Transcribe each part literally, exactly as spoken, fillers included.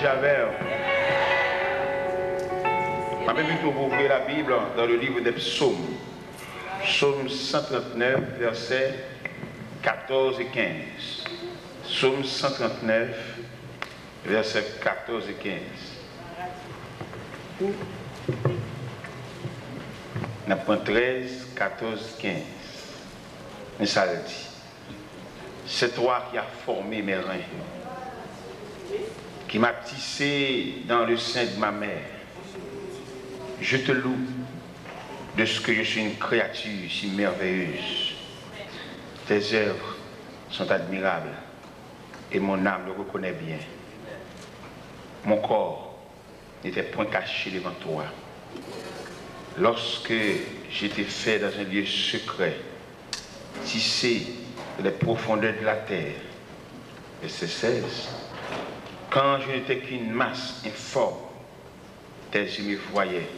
Javè. M ap envite w pou ouvri la Bib dans le livre des Psaumes. Psaume cent trente-neuf, vèsè katòz e kenz. Psaume cent trente-neuf, vèsè katòz e kenz. N ap pran trèz, katòz, kenz. Men sa l di. C'est toi qui as formé mes reins, qui m'as tissé dans le sein de ma mère. Je te loue de ce que je suis une créature si merveilleuse. Tes œuvres sont admirables et mon âme le reconnaît bien. Mon corps n'était point caché devant toi. Lorsque j'étais fait dans un lieu secret, tissé dans les profondeurs de la terre. Verset seize. Quand je n'étais qu'une masse informe, tes yeux me voyaient,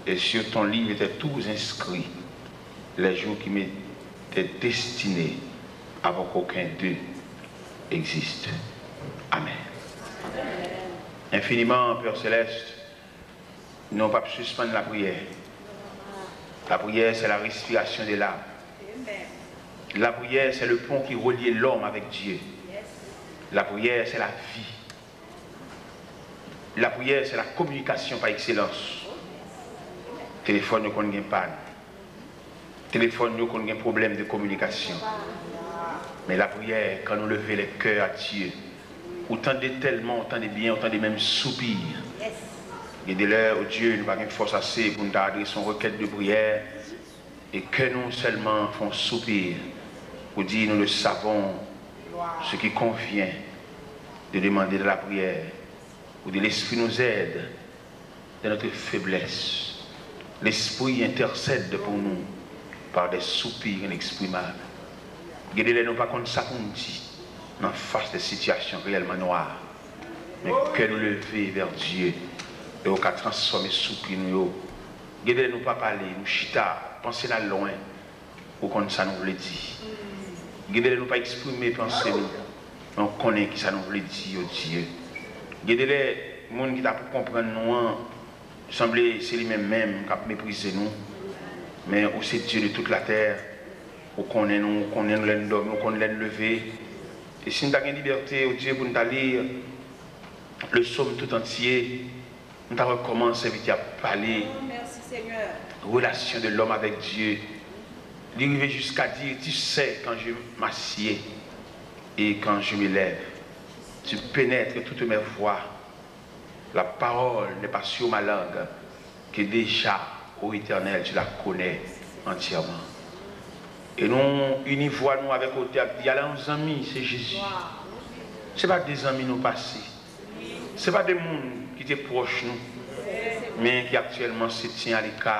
et sur ton livre étaient tous inscrits les jours qui m'étaient destinés avant qu'aucun d'eux existe. Amen. Infiniman, Pè Selès, nou p ap sispann lapriyè. La prière, c'est la respiration de l'âme. La prière, c'est le pont qui relie l'homme avec Dieu. La prière, c'est la vie. Lapriyè, c'est la communication par excellence. Telefòn yo konn gen pàn. Telefòn yo konn gen pwoblèm de kominikasyon. Men lapriyè, quand nous levons les cœurs à Dieu, ou tande tèlman, ou tande byen, ou tande menm soupir. Gen de lè, o Dye, nou pa gen fòs ase pou n ta adrese yon rekèt de priyè. E kè nou sèlman fè yon soupi pou di, nous le savons, ce qui convient de demander dans la prière, ou di, l'Esprit nous aide dans notre faiblesse. L'Esprit intercède pour nous par des soupirs inexprimables. Gen de lè nou pa konn sa pou n di nan fas de sitiyasyon reyèlman nwa. Men kè nou leve vè Dye, e ou ka transfòme soupi nou yo. Gen de lè nou pa pale, nou chita, panse n al lwen, ou konn sa nou vle di. Gen de lè nou pa eksprime panse nou, men ou konnen ki sa nou vle di, o Dye. Gen de lè, moun ki ta pou konprann nou an, sanble se li menm menm k ap meprize nou. Men ou se Dieu de toute la terre. Ou konnen nou, ou konnen nou lè n dòmi, ou konn lè n leve. E si n ta gen libète, o Dye, pou n ta li le sòm tout antye, nou ta wè kòman sèvitè a ap pale. Relasyon de lòm avèk Dye. Li rive jiska di, tu sais quand je m'assieds et quand je me lève. Tu pénètres toutes mes voies. La parole n'est pas sur ma langue, que déjà, ô Éternel, tu la connais entièrement. E nou ini vwa nou avèk otè a k di, ala yon zanmi, se Jezi. Se pa de zanmi nou pase. Se pa de moun ki te pwòch nou, men ki aktyèlman se tyen aleka.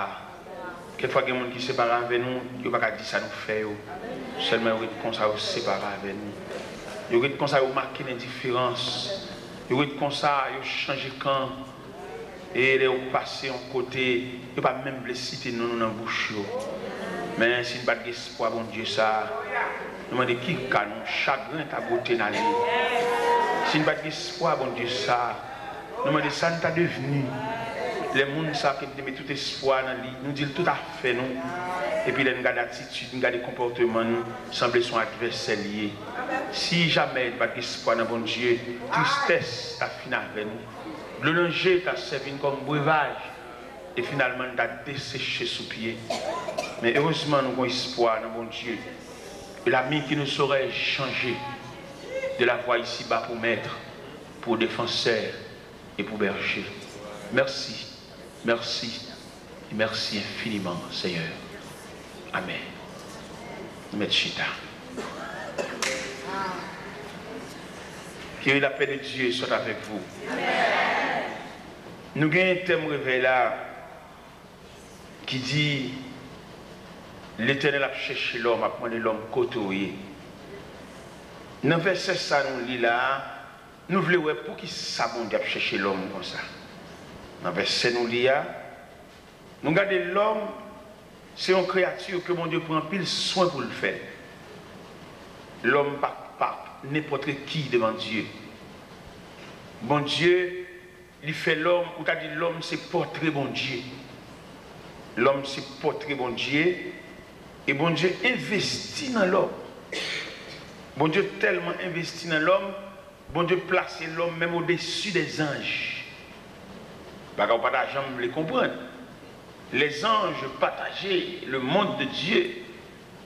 Kèk fwa gen moun ki separe avè nou, yo pa ka di sa nou fè yo. Sèlman yo ret konsa, yo separe avè nou. Yo ret konsa, yo make lendiferans. Yo ret konsa, yo chanje kan. E lè yo pase yon kote, yo pa menm vle site non nou nan bouch yo. Men si n pa t gen espwa Bondye sa a, nou mande ki ka nou, chagren ta bwote n ale. Si n pa t gen espwa Bondye sa a, nou mande sa n ta devni lè moun sa a ke n te met tout espwa nan li, nou di l tout afè nou, epi lè n gade atitid, n gade konpòteman n, sanble se yon advèsè l ye. Si jamè n pa t gen espwa nan Bondye, tristès ta fin avè nou. Dlo nan je ta sèvi n kòm brevaj, e finalman n ta deseche sou pye. Men erezman nou gon espwa nan Bondye. Et l'ami qui ne saurait changer de la voie ici-bas pour maître, pour défenseur et pour berger. Merci, merci et merci infiniment, Seigneur. Amen. Nou mèt chita. Que la paix de Dieu soit avec vous. Nou gen tèm revèy la ki di, Letènèl ap chèche lòm, ap mande lòm kote w ye. Nan vèsè sa nou li la a, nou vle wè poukisa Bondye ap chèche lòm konsa. Nan vèsè nou li a, nou gade lòm se yon kreyati ke Bondye pran anpil swen pou l fè. Lòm pa, pa nenpòt ki devan Dye. Bondye, li fè lòm, ou ta di lòm se pòtre Bondye. Lòm se pòtre Bondye, e Bondye envesti nan lòm. Bondye tèlman envesti nan lòm, Bondye plase lòm menm odesi dè zanj. Bagay ou pa ta janm vle konprann. Les anges partageaient le monde de Dieu,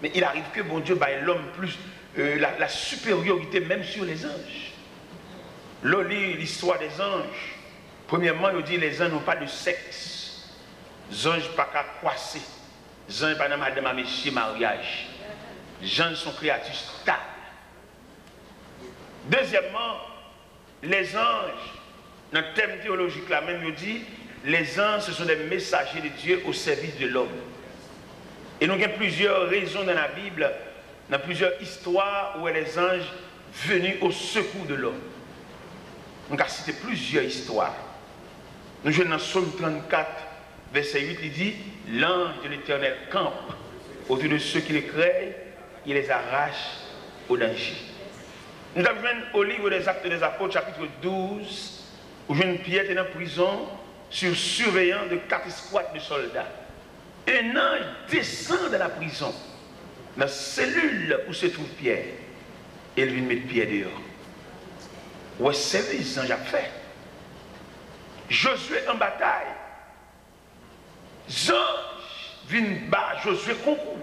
mais il arrive que Bondye bay lòm plis, euh, la, la supériorité même sur les anges. Lè w li listwa dè zanj, premyèman, yo di les anges n'ont pas de sexe. Zanj pa ka kwase. Zanj pa nan madanm a mesye maryaj. Zanj se yon kreyati stab. Dezyèmman, les anges, nan tèm teyolojik la menm, yo di, les anges, ce sont des messagers de Dieu au service de l'homme. E nou gen plizyè rezon nan Labib, nan plizyè istwa, ou wè les anges venus au secours de l'homme. Nou ka site plizyè istwa. Nou jwenn nan Sòm trannkat, vèsè uit, li di, l'ange de l'Éternel campe autour de ceux qui le craignent, il les arrache au danger. Nou t ap jwenn au livre des Actes des Apôtres, chapitre douze, ou jwenn Pyè te nan prizon, sou siveyans de kat eskwad de sòlda. Un ange descend dans la prison, nan selil où se trouve Pierre, e l vin met Pyè deyò. Ou wè sèvis zanj ap fè. Josué an batay, zanj vin ba Josué konkou.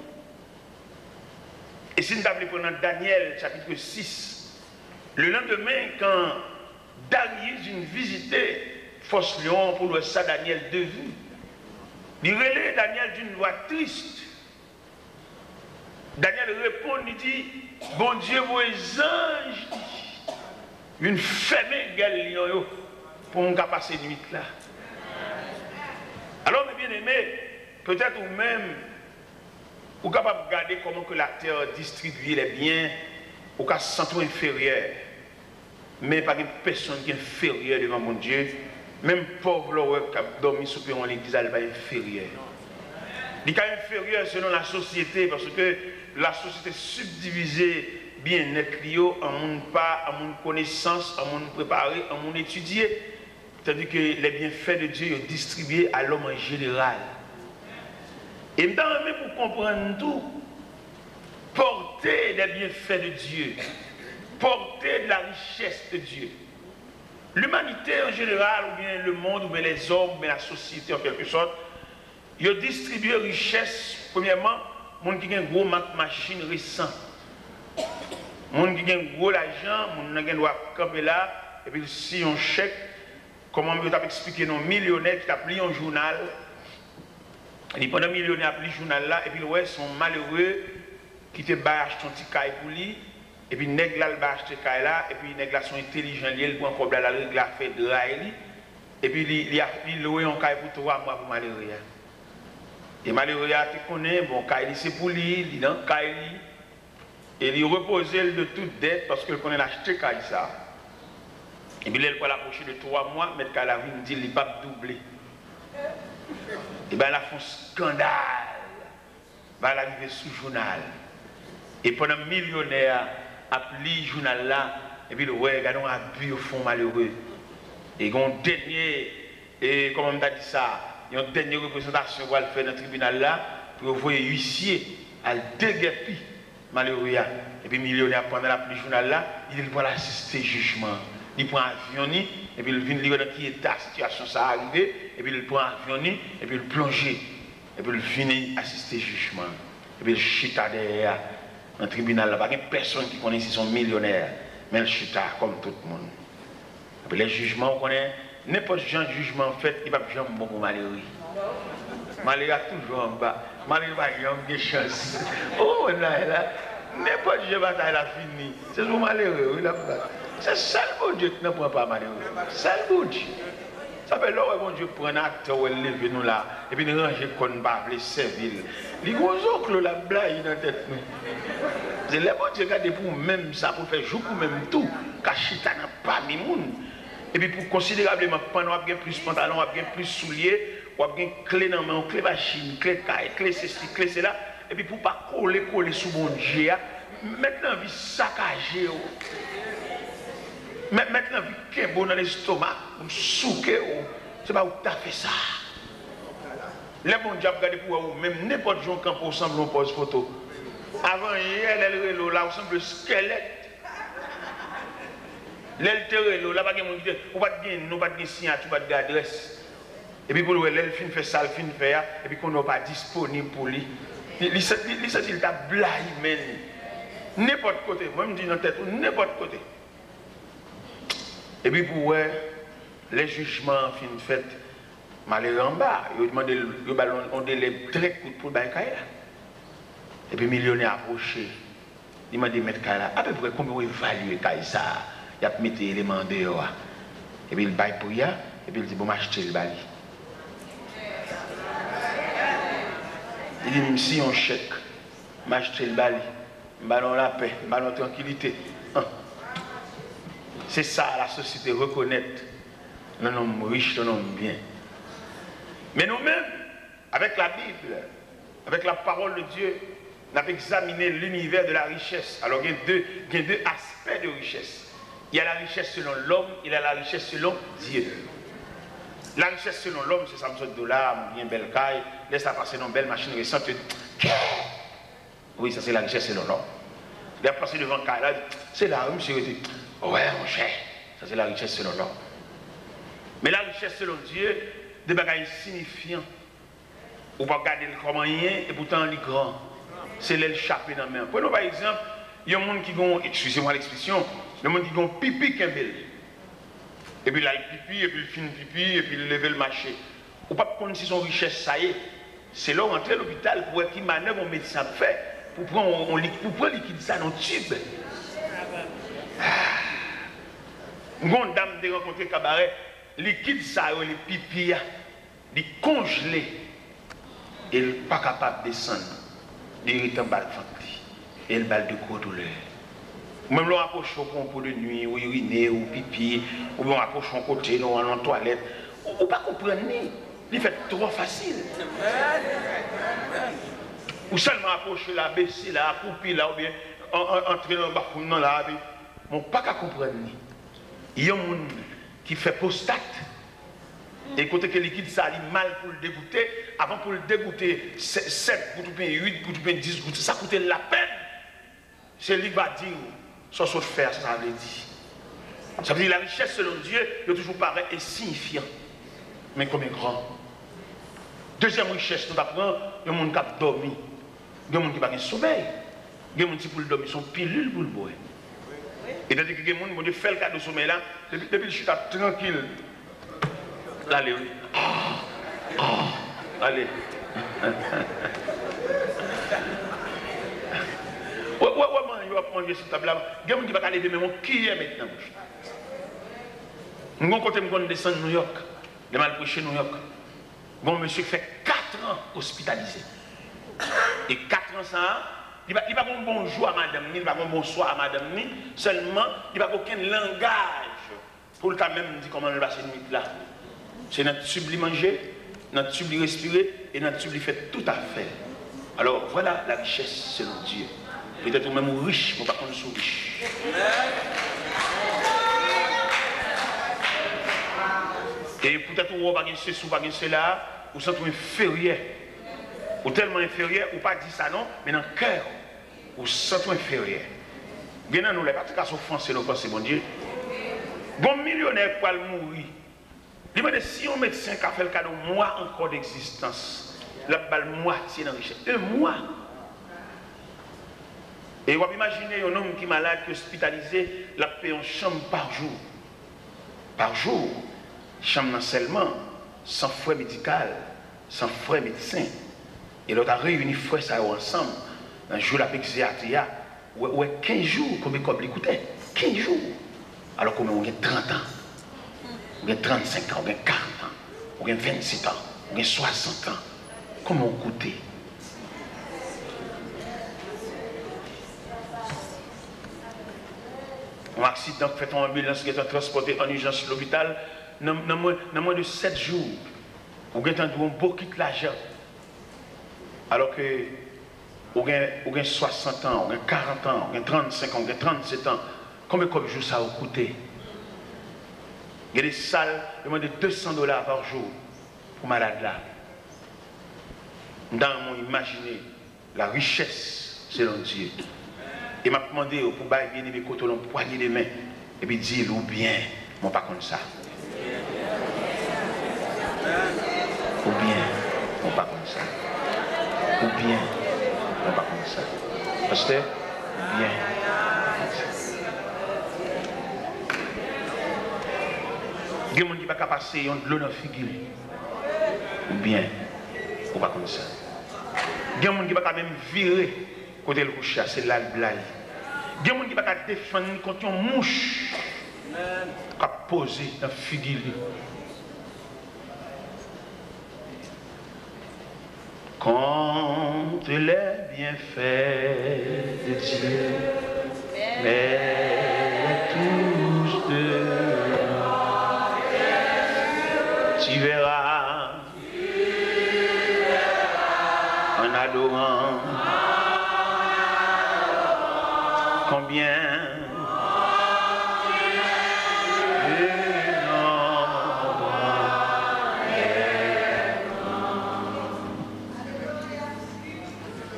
E si n ta vle pran nan Danyèl, chapitre six, le lendemain, quand Darius vin vizite fòs lyon an pou l wè sa Danyèl devni, li rele Danyèl d'une voix triste. Danyèl reponn, li di, Bondye voye zanj li vin fèmen gèl lyon yo pou m ka pase nwit la. Alò, mes bien-aimés, petèt ou menm, ou kapab gade comment que la terre distribue les biens, ou ka santi w enferyè. Men pa gen pèsonn ki enferyè devan Bondye. Menm pòv la w wè k ap dòmi sou peron legliz la, li pa enferyè. Li ka enferyè selon lasosyete, paske lasosyete sibdivize byennèt li yo an moun pa, an moun konesans, an moun prepare, an moun etidye. Tandis que les bienfaits de Dieu yo distribye a lòm an jeneral. E m ta renmen pou w konprann tou, porter des bienfaits de Dieu, porter de la richesse de Dieu. L'humanité en général, oubyen le monde, oubyen les hommes, oubyen la société en quelque sorte, yo distribye richès, premyèman, moun ki gen gwo mak machin resan. Moun ki gen gwo lajan, moun nan gen dwa kanpe la, epi l siyen yon chèk, kòman yo t ap eksplike nou, milyonè ki t ap li yon jounal, li pandan milyonè ap li jounal la, epi l wè se yon malere ki te bay achte yon ti kay pou li, epi nèg la al bay achte kay la, epi nèg la se yon entelijan li ye, li pran kòb la, l al regle afè dray li, epi li, li, li lwe yon kay pou twa mwa pou malere a. E malere a te konnen, bon, kay li se pou li, li nan kay li, e li repoze l de tout dèt, paske l konnen l achte kay sa. Epi lè l pral apwoche de twa mwa, mèt kay la vin di l li p ap double. E bagay la fè yon eskandal. Bagay la rive sou jounal. E pandan milyonè a ap li jounal la, epi l wè, gade yon abi yo fè yon malere. E gen yon dènye, e, kòman m ta di sa, yon dènye reprezantasyon pou al fè nan tribinal la, pou yo voye isye al degèpi malere a. Epi milyonè a, pandan l ap li jounal la, li di l pral asiste jijman an. Li pran avyon li, epi l vin, li wè nan ki eta sitiyasyon sa a rive, epi l pran avyon li, epi l plonje. Epi l vini asiste jijman an. Epi l chita dèyè a nan tribinal la. Pa gen pèsonn ki konnen si se yon milyonè, men l chita kòm tout moun. Epi lè jijman, ou konnen, nenpòt jan jijman an fèt, li p ap janm bon pou malere. Malere a toujou anba. Malere pa janm gen chans. Ou konprann la, la? Nenpòt jan batay la fini, se sou malere, wi, l ap bat. Se sèl Bondye ki nan pran pa malere. Sèl Bondye. Sa fè lè w wè Bondye pran n atè, w wè l leve nou la, epi n ranje kò n, n pa vle sèvi l. Li gon zoklo l ap blayi nan tèt nou. Se lè Bondye gade pou ou menm sa, pou l fè jouk ou menm tou ka chita nan pami moun. Epi pou konsiderableman pandan w ap gen plis pantalon, w ap gen plis soulye, w ap gen kle nan men w, kle machin, kle kay, kle sesi, kle sela, epi pou w pa kole kole sou Bondye a, mèt nan vi sakaje w. Mèt, mèt lanvi kenbe w nan lestoma, pou l souke w. Se pa ou ki ta fè sa. Lè Bondye ap gade pou wè ou menm, nenpòt jan w kanpe, w sanble yon pòz foto. Avan yè, lè l rele w la, ou sanble skèlèt. Lè l te rele w la, pa gen moun ki te, ou pa t gen non, ou pa t gen siyati, ou pa t gen adrès. Epi pou l wè, lè l fin fè sa l fin fè a, epi konnen w pa disponib pou li. Li, li santi, li, li santi l t ap blayi menm. Nenpòt kote, mwen m di nan tèt ou, nenpòt kote. Epi pou w wè, lè jijman an fin fèt, malere anba, yo mande l, yo ba l yon, yon delè trè kout pou l bay kay la. Epi milyonè a apwoche, li mande mèt kay la, apeprè konbyen w evalye kay sa a y ap mete eleman andeyò a? Epi l bay pri a, epi l di, bon, m achte l ba li. Li di, m siyen yon chèk, m achte l ba li. M ba l yon lapè, m ba l yon trankilite. An. Se sa lasosyete rekonèt nan nonm rich, nan nonm byen. Men nou menm, avec la Bible, avec la parole de Dieu, n ap egzamine l'univers de la richesse. Alò, gen de, gen de aspè de richès. Il y a la richesse selon l'homme, il y a la richesse selon Dieu. La richès selon lòm, se sa m sot di w la, m gen bèl kay, lè sa pase nan yon bèl machin resant, yo di, wi, sa se la richès selon lòm. Lè ap pase devan kay la, se la wi misye rete. Wè, monchè, sa se la richès selon lòm. Men la richès selon Dye, de bagay siyifyan. Ou pa gade l kòm anyen, epoutan li gran. Se lè l chape nan men w. Pran pa egzanp, yon moun ki gen, eskize mwa lekspresyon, yon moun ki gen yon pipi kenbe l. Epi l al pipi, epi l fin pipi, epi l leve l mache. Ou p ap konn si se yon richès sa ye. Se lè w rantre lopital pou w wè ki manèv yon medsen ap fè pou pran yon, yon lik-, pou pran likid sa nan yon tib. Ah. M gen yon dam m te rankontre Kabarè, likid sa yo rele pipi a, li konjle e l pa kapab desann. Li rete anba vant li e l ba l de gwo doulè. Ou menm lè w apwoche w pou yon po de nwi, ou irine, ou pipi, oubyen w apwoche yon kote, nan yon twalèt, ou, ou pa konprann li. Li fèt twò fasil. Ou sèlman apwoche la, bese la, akoupi la, oubyen an-, an-, antre nan bafoun nan la, epi, men w pa ka konprann li. Yon moun ki fè pwostat, e kote ke likid sa li mal pou l degoute, avan pou l degoute sè-, sèt gout oubyen uit gout oubyen dis gout, sa koute l lapenn. Se li k va di w sa w sot fè a, sa sa vle di. Sa vle di, la richès selon Dye, yo toujou parèt ensiyifyan. Men kòm e gran. Dezyèm richès nou ta pran, yon moun k ap dòmi. Gen moun ki pa gen somèy. Gen moun, si pou l dòmi, se yon pilil pou l bwè. E tandike gen moun, Bondye fè l kado somèy la, depi, depi l chita trankil, l ale, wi. Ale. Wè, wè, wè, man, yo ap manje sou tab la. Gen moun ki pa ka leve menm yon kiyè met nan bouch. M gon kote m konn desann Nouyòk. Lè m al preche Nouyòk. Gon mesye k fè kat an ospitalize. E kat an sa a, li pa, li pa gon bonjou a madanm ni, li pa gon bonswa a madanm ni, sèlman li pa gen okenn langaj pou l ta menm di kòman l pase nwit la. Se nan tib li manje, nan tib li respire, e nan tib li fè tout afè l. Alors, voilà la richesse selon Dieu. Petèt ou menm ou rich, mwen pa konn si w rich. E poutèt ou wè w pa gen sesi, w pa gen sela, ou santi w enferyè. Ou tèlman enferyè, ou pa di sa non, men nan kè w, ou santi w enferyè. Gen nan nou la, e pa ti kras ofanse n ofanse Bondye. Gon milyonè k pral mouri. Li mande si yon medsen ka fè l kado mwa ankò degzistans, l ap ba l mwatye nan richès. De mwa. E w ap imajine yon nonm ki malad, ki ospitalize, l ap peye yon chanm pa jou. Pa jou. Chanm nan sèlman, san frè medikal, san frè medsen. E lè w ta reyini frè sa yo ansanm, nan jou l ap egzeyate a, ou wè, ou wè kenz jou, konbyen kòb li koute? Kenz jou. Alò ke ou menm ou gen trant an, ou gen trannsenk an, ou gen karant an, ou gen vennsenk an, ou gen swasant an. Kòman w koute? Yon aksidan k fèt, yon anbilans gentan transpòte an ijans lopital, nan, nan mwen, nan mwen de sèt jou, ou gentan dwe yon bokit lajan. Alò ke ou gen, ou gen swasant an, ou gen karant an, ou gen trannsenk an, ou gen trannset an, konbyen kòb jou sa yo koute? Gen de sal, yo mande de san dola pa jou pou malad la. M ta renmen w imajine la richesse selon Dieu. E m ap mande w pou bay byeneme kote w yon pwanye de men, epi di l, ou byen, mwen pa konn sa. Ou byen, mwen pa konn sa. Ou byen, mwen pa konn sa. Pastè, ou byen, mwen pa konn sa. Gen moun ki pa ka pase yon dlo nan figi l. Ou byen, ou pa konn sa. Gen moun ki pa ka menm vire kote l kouche a, se la l blayi. Gen moun ki pa ka defann li kont yon mouch k ap poze nan figi li. Conte les bienfaits de Dieu, mais tous de tu verras en adorant combien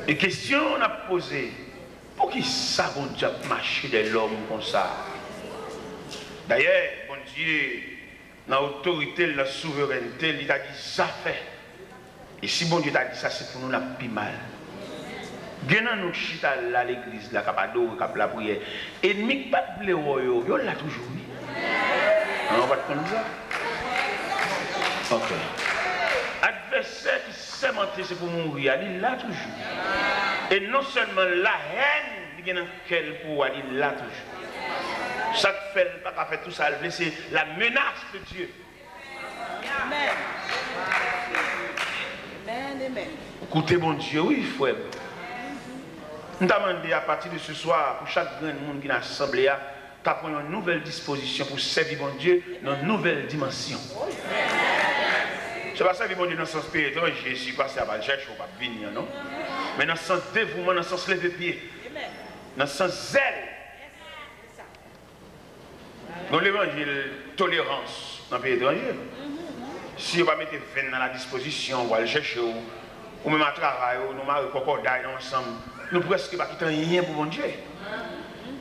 E kesyon n ap poze, poukisa Bondye ap mache dèyè lòm konsa? Dayè, Bondye, nan otorite l, nan souverènte l, li ta di zafè. E si Bondye ta di sa, se pou nou n ap pi mal. Gen nan nou k chita la legliz la, k ap adore, k ap lapriyè. Ènmi k pa t vle wè w yo, yo la toujou, wi. An, w pa t konn sa? Ok. Advèsè ki sèmante se pou mouri a, li la toujou. E non sèlman lahèn li gen nan kè l pou ou a, li la toujou. Sa k fè l pa ka fè tou sa l vle, se la menace de Dieu. Amèn. Amèn, amèn. Koute Bondye, wi, frè m. M ta mande, à partir de ce soir, pou chak grenn moun ki nan asanble a, ta pran yon nouvèl dispozisyon pou sèvi Bondye nan yon nouvèl dimansyon. Se pa sèvi Bondye nan sans peye etranje, si pastè a pa al chèche w, w p ap vini an, non. Men nan sans devouman, nan sans leve pye, nan sans zèl. Gon levanjil tolerans nan peyi etranje. Si yo pa mete venn nan ladispozisyon, w al chèche w, ou menm a travay ou, nou mare kòkòday nou ansanm, nou prèske pa kite anyen pou Bondye.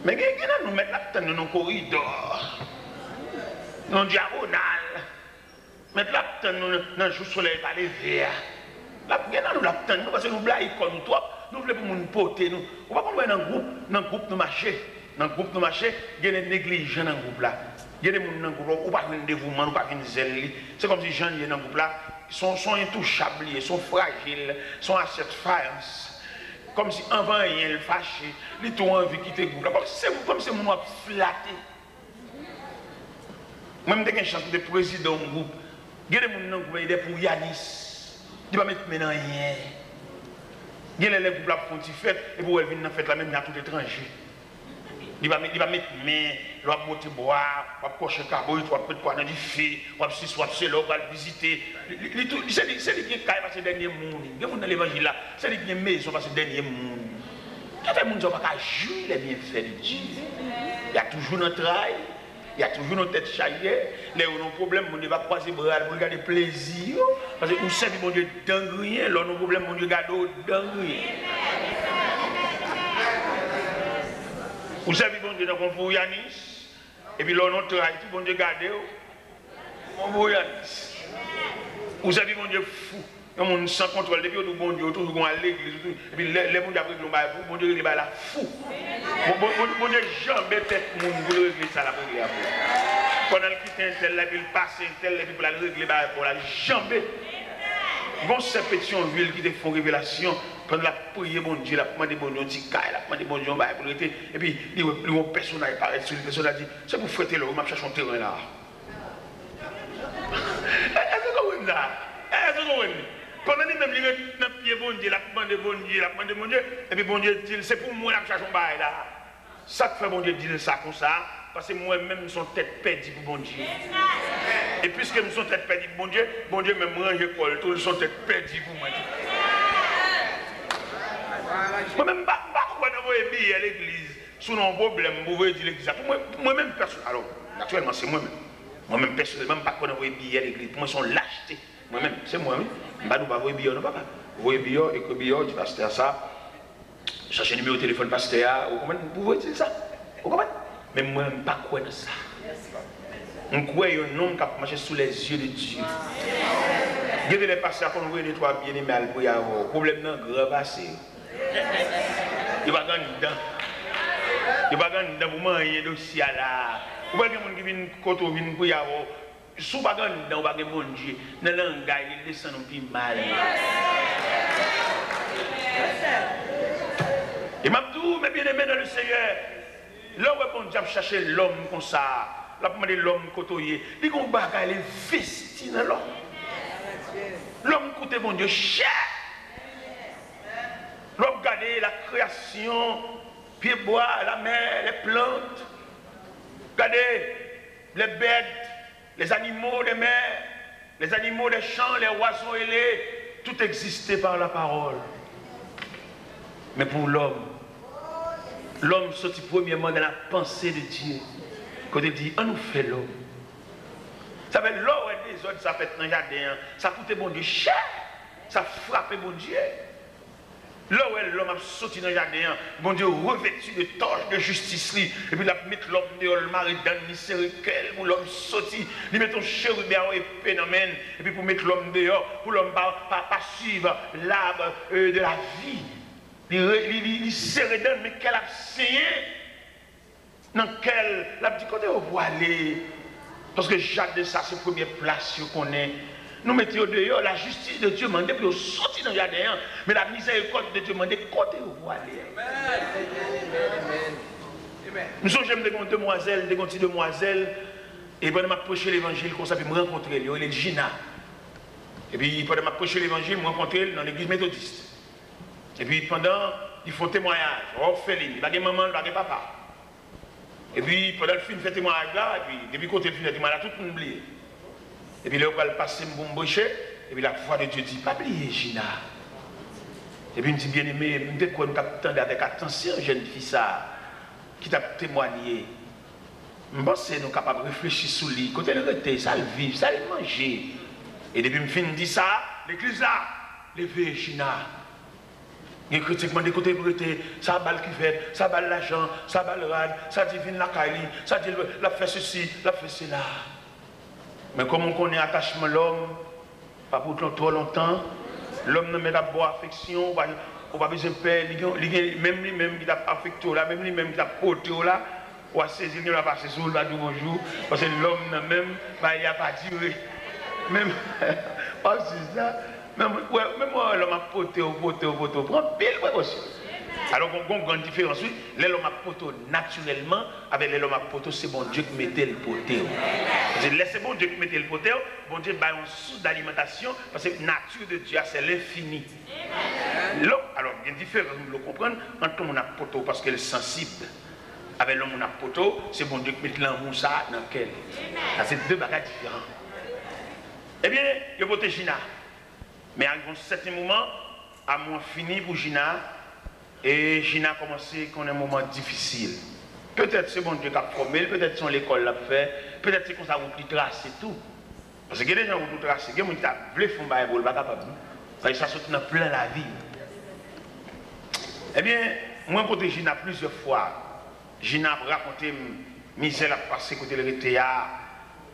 Men gen, gen nan nou, mèt la ap tann nou nan koridò, nan dyagonal. Mèt la ap tann nou nan, nan jou solèy pa leve a. L ap, gen nan nou l ap tann nou, paske nou blayi kò nou twòp. Nou vle pou moun pote nou. Ou pa konn wè nan gwoup, nan gwoup nou mache. Nan gwoup nou mache, gen de neglijan nan gwoup la. Gen de moun nan gwoup la, ou pa jwenn devouman, ou pa jwenn zèl li. Se kòmsi jan l ye nan gwoup la, se yon, se yon entouchab li ye, se yon frajil, se yon asyèt fayans. Kòmsi anvan anyen l fache, li tou anvi kite gwoup la. Kòmsi se, kòmsi se moun w ap flate. Mwen, m te gen chans pou te prezidan yon gwoup. Gen de moun nan gwoup la, li dè pou Yanis. Li pa met men nan anyen. Gen lè, lè gwoup la ap fè yon ti fèt, epi w wè l vin nan fèt la, men men a tout etranje. Li pa met, li pa met men, lè w ap monte bwa, w ap kòche kabrit, w ap met pwa nan dife, w ap sesi, w ap sela, w pral vizite. Li, li, li tou, se li, se li ki gen kay pase dènye moun. Gen moun nan levanjil la, se li ki gen mezon pase dènye moun. Sa fè moun sa yo pa ka jwi les bienfaits de Dieu. Y a toujours nan tray, y a toujours nan tèt chaje. Lè yo nan pwoblèm, Bondye pa kwaze bra l pou l gade plezi yo. Paske ou sèvi Bondye dan griyen, lè w nan pwoblèm, Bondye gade w dan griyen. Ou sèvi Bondye tankou yon pou Yanis, epi lè w nan tray tou, Bondye gade w. Yon pou Yanis. Ou sèvi Bondye fou. Yon moun san kontwòl. Depi yo di w Bondye, ou toujou gon al legliz, ou toujou, epi lè, lè Bondye ap regle yon bagay pou ou, Bondye regle bagay la fou. Bon, bon, bon, Bondye janbe tèt moun pou l regle sa l ap regle a pou ou. Pandan l kite entèl la, epi l pase entèl, epi pou l al regle bagay pou w la, l janbe. Gon sè Petyonvil ki te fè yon revelasyon, pandan l ap priye Bondye, l ap mande Bondye yon ti kay, l ap mande Bondye yon bagay pou l rete, epi li wè, li wè yon pèsonaj parèt sou li, pèsonaj la di, se pou frè Telor, m ap chache yon teren la. Èske w konprann sa? Èske w konprann? Pandan li menm li ret nan pye Bondye, l ap mande Bondye, l ap mande Bondye, epi Bondye di l, se pou mwen l ap chache yon bagay la. Sa k fè Bondye di l sa konsa? Paske mwen menm, m se yon tèt pèdi pou Bondye. E piske m se yon tèt pèdi pou Bondye, Bondye menm ranje kò l tou, l se yon tèt pèdi pou mwen tou. Mwen menm, m pa, m pa kwè nan voye biyè legliz. Si w nan yon pwoblèm, pou voye di legliz la. Pou mwen, mwen menm pèsonèl, alò, natirèlman, se mwen menm. Mwen menm, pèsonèlman, m pa kwè nan voye biyè legliz. Pou mwen, se yon lachte. Mwen menm, se mwen, wi. M pa di w pa voye biyè w non, papa. Voye biyè w, ekri biyè w, di pastè a sa. Chache nimewo telefòn pastè a, ou konprann? Pou voye di l sa. Ou konprann? Men mwen, m pa kwè nan sa. M kwè yon nonm k ap mache sou les yeux de Dieu. Gen de lè pastè a konn voye de twa byeneme al priye avè w. Pwoblèm nan gran pase yo. Yo pa gen anndan. Yo pa gen anndan pou manyen dosye a la. Ou pa gen moun ki vin kote w vin priye avè w. Si w pa gen anndan, ou pa gen Bondye. Nan langay li, l desann ou pi mal. E m ap di w, mes bien-aimés dans le Seigneur, lè w wè Bondye ap chache lòm konsa, l ap mande lòm kote w ye, li gen yon bagay l envesti nan lòm. Lòm koute Bondye chè. Lè w ap gade la création, pyebwa, la mer, les plantes, gade les bêtes, les animaux des mers, les animaux des champs, les oiseaux ailés, tout existait par la parole. Men pou lòm, lòm soti premyèman dans la pensée de Dieu. Kote l di, ann nou fè lòm. Sa fè lè w wè dezòd sa fèt nan jaden an, sa koute Bondye chè, sa frape Bondye. Lè w wè lòm ap soti nan jaden an, Bondye reveti de tòch de jistis li, epi l ap met lòm deyò, l mare dann li, sere kè l pou lòm soti. Li met yon cherib a yon epe nan men l, epi pou met lòm deyò, pou lòm pa, pa, pa swiv l'arbre, euh, de la vie. Li, re- li, li, li sere dann, men kè l ap senyen. Nan kè l, l ap di, kote yo pwale? Paske jaden sa se premyè plas yo konnen. Nou mete yo deyò, la justice de Dieu mande pou yo soti nan jaden an, men la miséricorde de Dieu mande kote yo pwale. M sonje m te gen yon demwazèl, m te gen yon ti demwazèl, e pandan m ap preche levanjil konsa, epi m rankontre l, yo rele l Gina. Epi pandan m ap preche levanjil, m rankontre l nan legliz metodis. Epi pandan, li fè yon temwayaj, òfelin, li pa gen manman, li pa gen papa. Epi pandan l fin fè temwayaj la, epi depi kote l fin fè temwayaj la, tout moun bliye. Epi lè yo pral pase m pou m preche, epi la vwa de Dye di, pa bliye Gina. Epi m di, byeneme, m te kwè m t ap tande avèk atansyon jèn fi sa a ki t ap temwanye. M panse nou kapab reflechi sou li, kote l rete, sa l viv, sa l manje. E depi m fin di sa, legliz la leve, Gina. Gen kretyen k mande kote l rete, sa ba l kivèt, sa ba l lajan, sa ba l rad, sa di l vin lakay li, sa di l l ap fè sesi, l ap fè sela. Men kòm ou konnen atachman lòm pa pou twò, twò lontan, lòm nan mèt ap ba w afeksyon, ou pa, ou pa bezwen pè, li gen, li gen, menm li menm ki t ap afekte w la, menm li menm ki t ap pote w la, w a sezi l, gen lè l pase sou ou, l pa di w bonjou, paske lòm nan menm, bagay li a pa dire. Menm, w ap sezi sa, menm, wè, menm wè lòm ap pote w, pote w, pote w, pran anpil prekosyon. Alò, gon, gon grann diferans, wi, lè lòm ap pote w natirèlman, avèk lè lòm ap pote w, se Bondye k mete l pote w. Paske lè se Bondye k mete l pote w, Bondye bay yon sous d'alimentation, paske nature de Dieu a, c'est l'infini. Lè, alò, gen diferans, nou dwe konprann, ant yon moun ap pote w paske l sansib, avèk lè yon moun ap pote w, se Bondye k met lanmou sa a nan kè l. Sa se de bagay diferan. Ebyen, yo pote Gina. Men arive yon sèten moman, amou an fini pou Gina, e Gina kòmanse konnen moman difisil. Petèt se Bondye k ap fòme l, petèt se yon lekòl l ap fè, petèt se konsa wout li trase tou. Paske gen de jan wout ou trase, gen moun ki ta vle fè yon bagay pou ou, li pa kapab non. Paske sa sot nan plan lavi. Ebyen, mwen rankontre Gina plizyè fwa. Gina ap rakonte m mizè l ap pase kote l rete a.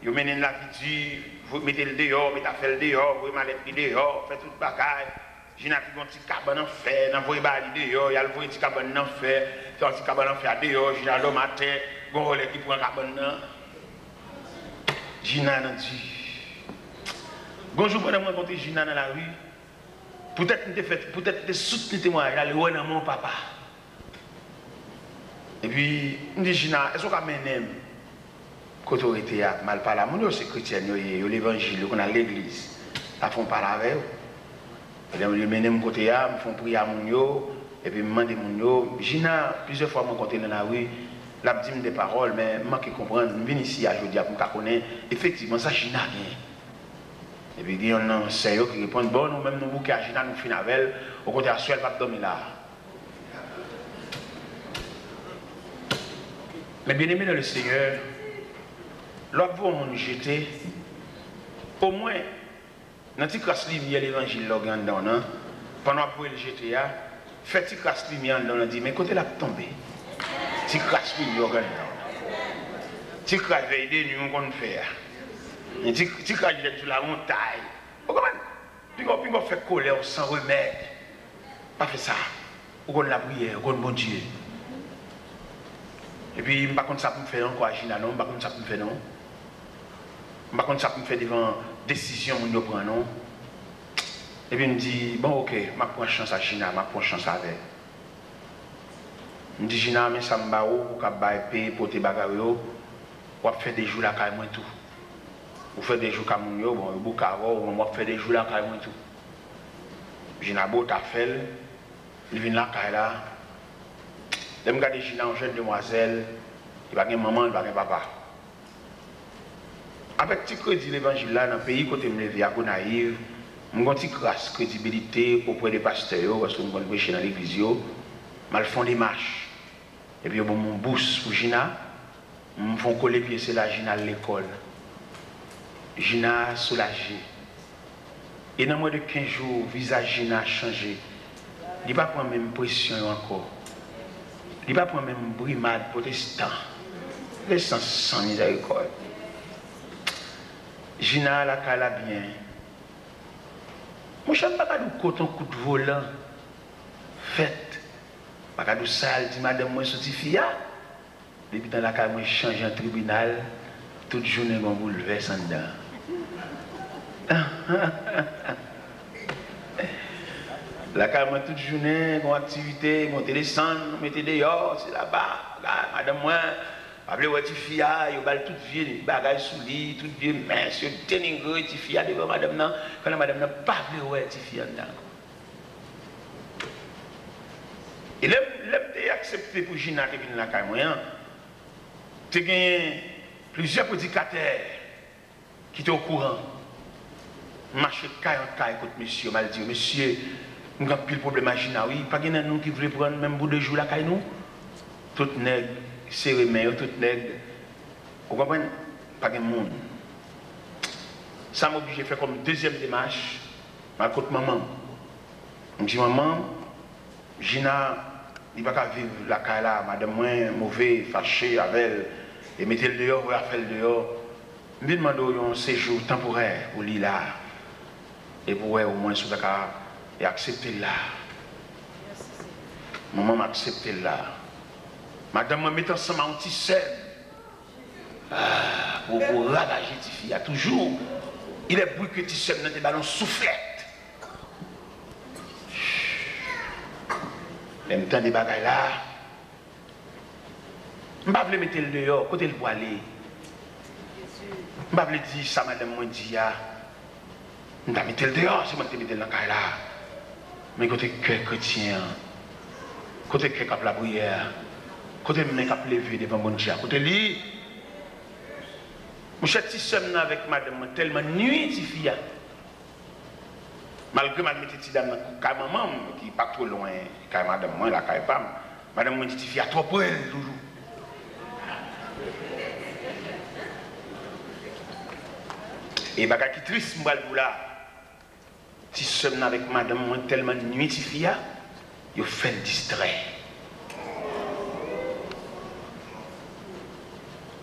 Yo mennen l Lavidye, vo- mete l deyò, mete afè l deyò, voye malèt li deyò, fè tout bagay. Gina te gen yon ti kabann an fè, nan voye ba li deyò, y al voye ti kabann nan fè, fè yon ti kabann an fè a deyò, Gina dòmi atè, gen yon vòlè ki pran kabann nan. Gina nan di. Gon jou pandan m rankontre Gina nan lari, poutèt m te fè, poutèt m te soutni temwayaj la, li wè nan men yon papa. Epi, m di, Gina, èske w ka mennen m kote w rete a, m al pale a moun yo, se kretyèn yo ye, yo levanjil, yo konn al legliz. N a fè yon pale avè yo. Epi, li mennen m kote a, m fè yon priyè a moun yo, epi m mande moun yo. Gina, plizyè fwa m rankontre l nan lari, l ap di m de pawòl, men m manke konprann. M vin isi a jodi a pou m ka konnen efektivman sa Gina genyen. Epi, gen yonn nan sè yo ki reponn, bon, nou menm nou bouke a Gina, nou fin avè l, okontrè, aswè a l p ap dòmi la a. Mes bien-aimés dans le Seigneur, Lè w ap voye yon moun jete, omwen, nan ti kras limyè levanjil la w gen anndan w nan, pandan w ap voye l jete a, fè ti kras limyè anndan w nan di, men kote l ap tonbe? Ti kras limyè w gen anndan w nan. Ti kras vèy de nwi w konn fè a. Ti, ti kras jèn sou lamontay. Ou konprann? Pinga w, pinga w fè kolè w san remèd. Pa fè sa. Ou konn lapriyè, ou konn Bondye. Epi m pa konn sa pou m fè ankò a Gina non, m pa konn sa pou m fè non. M pa konn sa pou m fè devan desizyon moun yo pran non. Epi m di, bon, oke, m ap pran chans a Gina, m ap pran chans avè l. M di, Gina, men sa m ba ou, ou ka bay, peye, pote bagay ou yo, w ap fè de jou lakay mwen tou. Ou fè de jou ka moun yo, bon, yo bouke avè w, men w ap fè de jou lakay mwen tou. Gina bo ta fè l, li vin lakay la. Lè m gade Gina, yon jèn demwazèl, li pa gen manman, li pa gen papa. Avèk ti kredi levanjil la nan peyi kote m leve a, Gonayiv, m gen yon ti kras kredibilite opre de pastè yo, paske m konn preche nan legliz yo, m al fè yon demach. Epi yo ban m yon bous pou Gina, m fè yon kole pye, se la Gina al lekòl. Gina soulaje. E nan mwens de kenz jou, vizaj Gina chanje. Li pa pran menm presyon yo ankò. Li pa pran menm brimad pwotestan. Pwotestan san mizèrikòd. Gina lakay la byen. Monchè, m pa ka di w kote yon kout volan fèt. M pa ka di w sa y al di madanm mwen sou tifi a. Depi tan lakay mwen chanje an tribinal, tout jounen gon boulvès anndan. Lakay mwen tout jounen gon aktivite, monte desann, mete deyò, se laba, la, madanm mwen pa vle wè tifi a, yo ba l tout vye bagay sou li, tout vye mès, yo denigre tifi a devan madanm nan, pandan madanm nan pa vle wè tifi a anndan ankò. E lè m, lè m te aksepte pou Gina te vin lakay mwen an, te genyen plizyè predikatè ki te okouran. M mache kay an kay kot mesye yo, m al di yo, mesye, m gen anpil pwoblèm ak Gina wi, pa gen nan nou ki vle pran l menm pou de jou lakay nou? Tout nèg sere men yo, tout nèg, ou konprann, pa gen moun. Sa m oblije fè kòm dezyèm demach, m al kot manman m. M di, manman, Gina, li pa ka viv lakay la, madanm mwen move, fache avè l, e mete l deyò, voye afè l deyò. M vin mande w yon sejou tanporè pou li la, e pou w wè omwen si w ta ka aksepte l la. Manman m aksepte l la. Madanm mwen met ansanm a yon ti sè m. Ah, pou, pou ravaje tifi a toujou. Il est bruit que ti sè m nan te ba l yon souflèt. Lè m tande bagay la, m pa vle mete l deyò, kote l pwale? M pa vle di sa madanm mwen di a. M ta mete l deyò, se mwen ki te mete l nan kay la. Men kote kè kretyen an? Kote kè k ap lapriyè a? Kote men k ap leve devan Bondye a? Kote li? Monchè, ti sè m nan avèk madanm mwen tèlman nwi tifi a. Malgre m al mete ti dam nan kay manman m, ki pa two lwen kay madanm mwen, lakay pa m, madanm mwen di tifi a twò pre l toujou. E bagay ki tris m pral di w la, ti sè m nan avèk madanm mwen tèlman nwi tifi a, yo fè l distrè.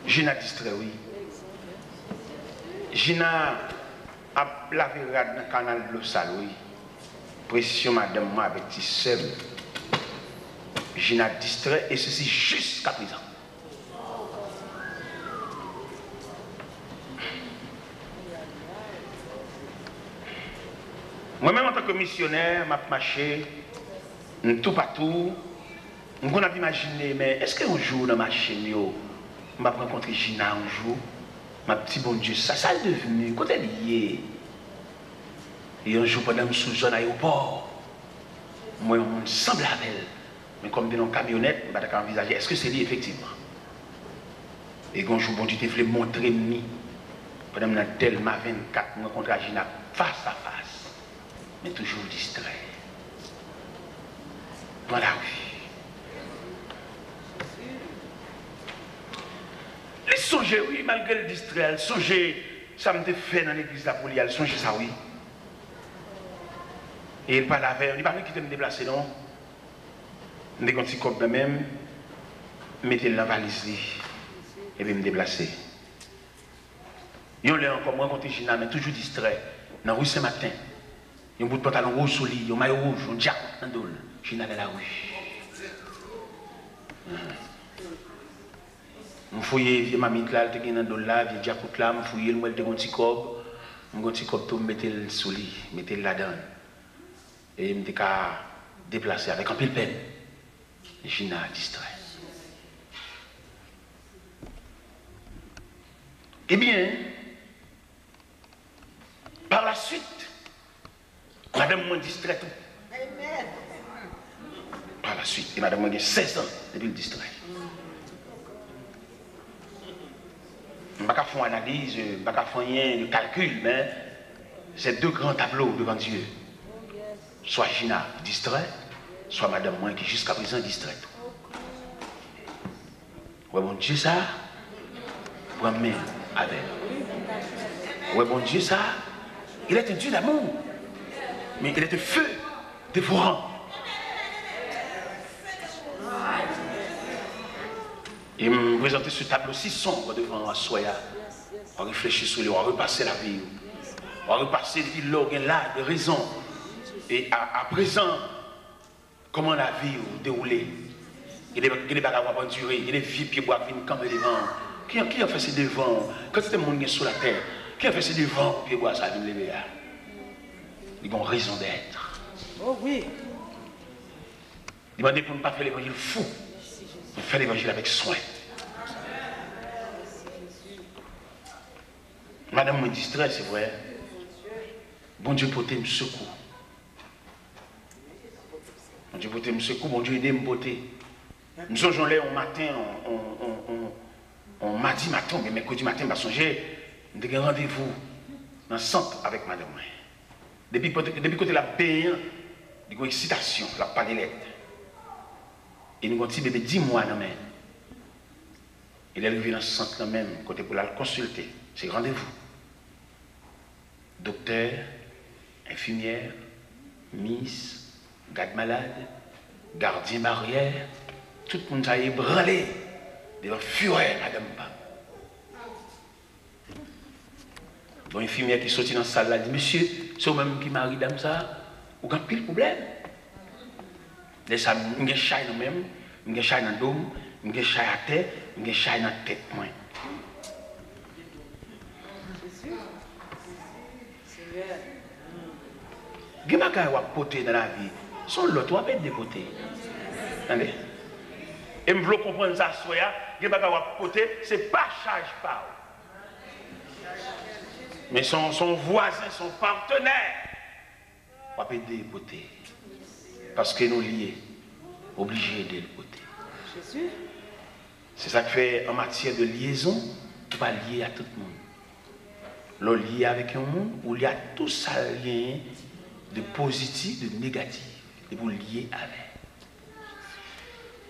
Jina distrè, wi. Jina ap lave rad nan kanal dlo sal, wi. Presyon madanm mwen avèk ti sè m. Jina distrè, e sesi jiskaprezan. Mwen menm, antanke misyonè, m ap mache, m toupatou, m konn ap imajine, men èske yon jou nan mache m yo, m ap rankontre Jina yon jou, m ap di, Bondye, sa, sa l devni, kote l ye? E yon jou, pandan m sou zòn ayewopò, m wè yon moun sanble avè l. Men kòm te nan yon kamyonèt, m pa t ka anvizaje èske se li efektivman. E gen yon jou Bondye te vle montre m li. Pandan m nan Dèlma vennkat, m rankontre ak Jina fas a fas. Men toujou distrè. Pran lari. Li Sonje wi, malgre l distrè, l sonje sa m te fè nan legliz la pou li a, l sonje sa wi. E l pale avè m, li pa vle kite m deplase non. M te gen yon ti kòb nan men m, m mete l nan valiz li, epi m deplase. Yon lè ankò, m rankontre Gina, men toujou distrè, nan ri Sen Maten. Yon bout pantalon wouj sou li, yon mayo wouj, yon djakout nan do l. Gina dans la rue. M fouye vye mamit la, l te gen nan do l la, vye djakout la, m fouye l, m wè l te gen yon ti kòb. M gen yon ti kòb tou, m mete l sou li, mete l ladan l. E m te ka deplase avèk anpil pèn. Gina distrè. Ebyen, par la suite, madanm mwen distrè tou. Par la suite, e madanm mwen gen sèz an depi l distrè. M pa ka fè yon analiz, m pa ka fè anyen de kalkil, men se de gran tablo devan Dye. Swa Gina distrè, swa madanm mwen ki jiska prezan distrè tou. Ou wè Bondye sa a? Pran men avè l. Ou wè Bondye sa a? Il est un Dieu d'amour, mais il est un feu dévorant. E m prezante ce tableau si sombre devan w aswè a. W a reflechi sou li, w a repase lavi w. W a repase depi lè w gen laj, rezon. E a, aprezan, kòman lavi w dewoule? Gen de, gen de bagay w ap andire, gen de vye pyebwa k vin kanpe devan w. Ki, ki jan fè se devan w? Kantite moun gen sou latè? Ki jan fè se devan w pyebwa sa vin leve a? Li gen yon raison d'être. Oh wi. Li mande pou n pa fè levanjil fou, pou n fè levanjil avèk swen. Madanm mwen distrè, se vre. Bondye pote m sekou. Bondye pote m sekou, Bondye ede m pote. M sonje yon lè, yon maten, yon, yon, yon, yon, yon madi maten oubyen mèkredi maten, m pa sonje, m te gen randevou nan sant avèk madanm mwen. Depi kote, depi kote l ap benyen an, li gen yon eksitasyon, l ap pale lèd. E nou gen yon ti bebe dis mwa nan men l. E lè l rive nan sant lan menm, kote pou l al konsilte, se randevou. Doktè, enfimyè, mis, gad malad, gadyen baryè, tout moun sa yo ebranle devan firè madanm pa m. Gon enfimyè ki soti nan sal la, li di, "Mesye, se ou menm ki mari dam sa a? Ou gen anpil pwoblèm." Lè sa a, m gen chay nan men m, m gen chay nan do m, m gen chay atè, m gen chay nan tèt mwen. Gen bagay w ap pote nan lavi, se yon lòt w ap ede pote. Tande? E m vle w konprann sa aswè a, gen bagay w ap pote, se pa chaj pa w. Men se yon, se yon vwazen, se yon patnè w ap ede pote. Paske nou lye, oblije ede l pote. Se sa k fè, an matyè de lyezon, ou pa lye a tout moun. Lè w lye avèk yon moun, ou lye a tout sa l genyen de pozitif, de negatif, epi w lye avè l.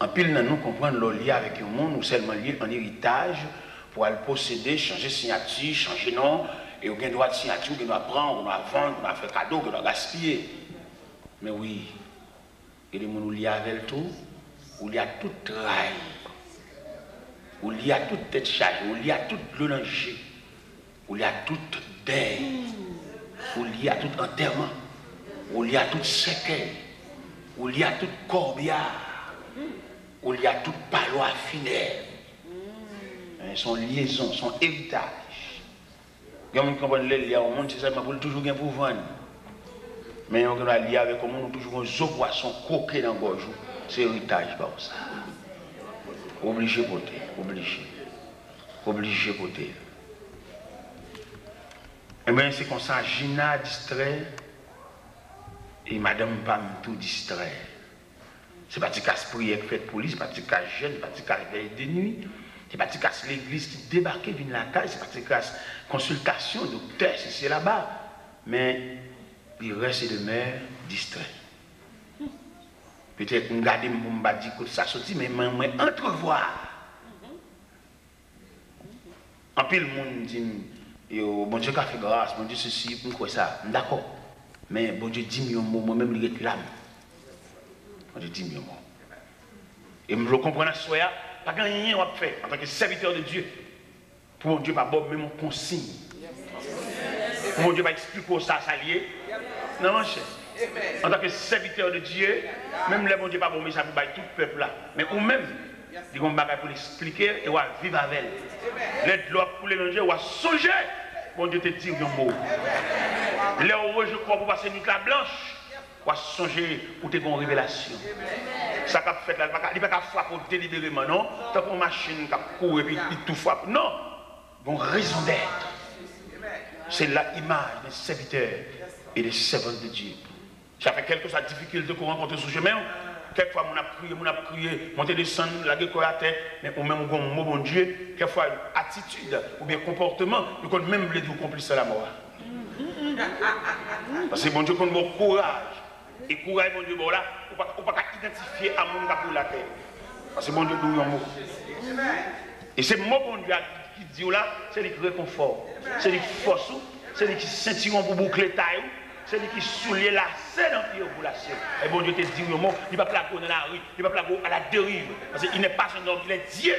Anpil nan nou konprann lè w lye avèk yon moun, ou sèlman lye an eritaj pou al posede, chanje siyati, chanje non, e ou gen dwa siyati, ou gen dwa pran, ou gen dwa vann, ou gen dwa fè kado, ou gen dwa gaspiye. Men wi, gen de moun ou lye avè l tou, ou lye a tout tray, ou lye a tout tèt chaje, ou lye a tout dlo nan je. Ou lye a tout dèy, ou lye a tout antèman, ou lye a tout sèkèy, ou lye a tout kòbya, ou lye a tout palwa finèb. Se yon lyezon, se yon eritaj. Gen moun ki konprann lè l lye a yon moun, se sèlman pou l toujou gen pou vann. Men yon gen dwa lye avèk yon moun, ou toujou gen zo pwason kwoke nan gòj ou. Se eritaj pa w sa. Ou oblije pote, oblije. Oblije pote l. Ebyen, se konsa, Gina distrè, e madanm pa m tou distrè. Se pa ti kras priyè k fèt pou li, se pa ti kras jèn, se pa ti kras vèy de nwi, se pa ti kras legliz ki debake vin lakay, se pa ti kras konsiltasyon doktè sisi laba. Men, li rès e demè distrè. Petèt m gade m pou m pa di kote sa soti, men mwen, mwen antrevwa Anpil moun di m, yo, Bondye ka fè gras, Bondye sesi, m kwè sa, m dakò. Men Bondye di m yon mo, mwen menm li ret la m. Bondye di m yon mo. E m vle w konprann aswè a, pa gen anyen w ap fè antanke sèvitè de Dye pou Bondye pa ba w menm yon konsiy. Pou Bondye pa eksplike w sa, sa l ye nan manchè. Antanke sèvitè de Dye, menm lè Bondye pa ba w mesaj pou bay tout pèp la, men ou menm, li gen yon bagay pou l eksplike e w a viv avè l. Lè dlo ap koule nan je w, w a sonje Bondye te di w yon mo. Lè w ranje kò w pou pase nwit la blanch, w a sonje ou te gen yon revelasyon. Sa k ap fèt la, li pa ka, li pa ka frape w delibereman, non. Tankou yon machin k ap kouri epi li tou frape. Non. Gen yon raison d'être. C'est là image des serviteurs et des servantes de Dieu. Sa fè kèlkeswa difikilte ke w rankontre sou chemen w, kèk fwa moun ap kriye, moun ap kriye, monte desann, lage kò atè, men ou menm ou gen yon mo Bondye, kèk fwa atitid oubyen konpòteman, yo konn menm vle di w konplis nan lanmò a. Paske Bondye konn ba w kouraj. E kouraj Bondye ba w la, ou pa, ou pa ka idantifye a moun k ap woule atè. Paske Bondye di w yon mo. E se mo Bondye a ki di w la, se li ki rekonfò w, se li ki fòs ou, se li ki sentiwon pou boukle tay ou, se li ki soulye lase nan pye w pou lase w. E Bondye te di w yon mo, li p ap lage w nan lari, li p ap lage w à la dérive. Paske il n'est pas un homme, il est Dieu.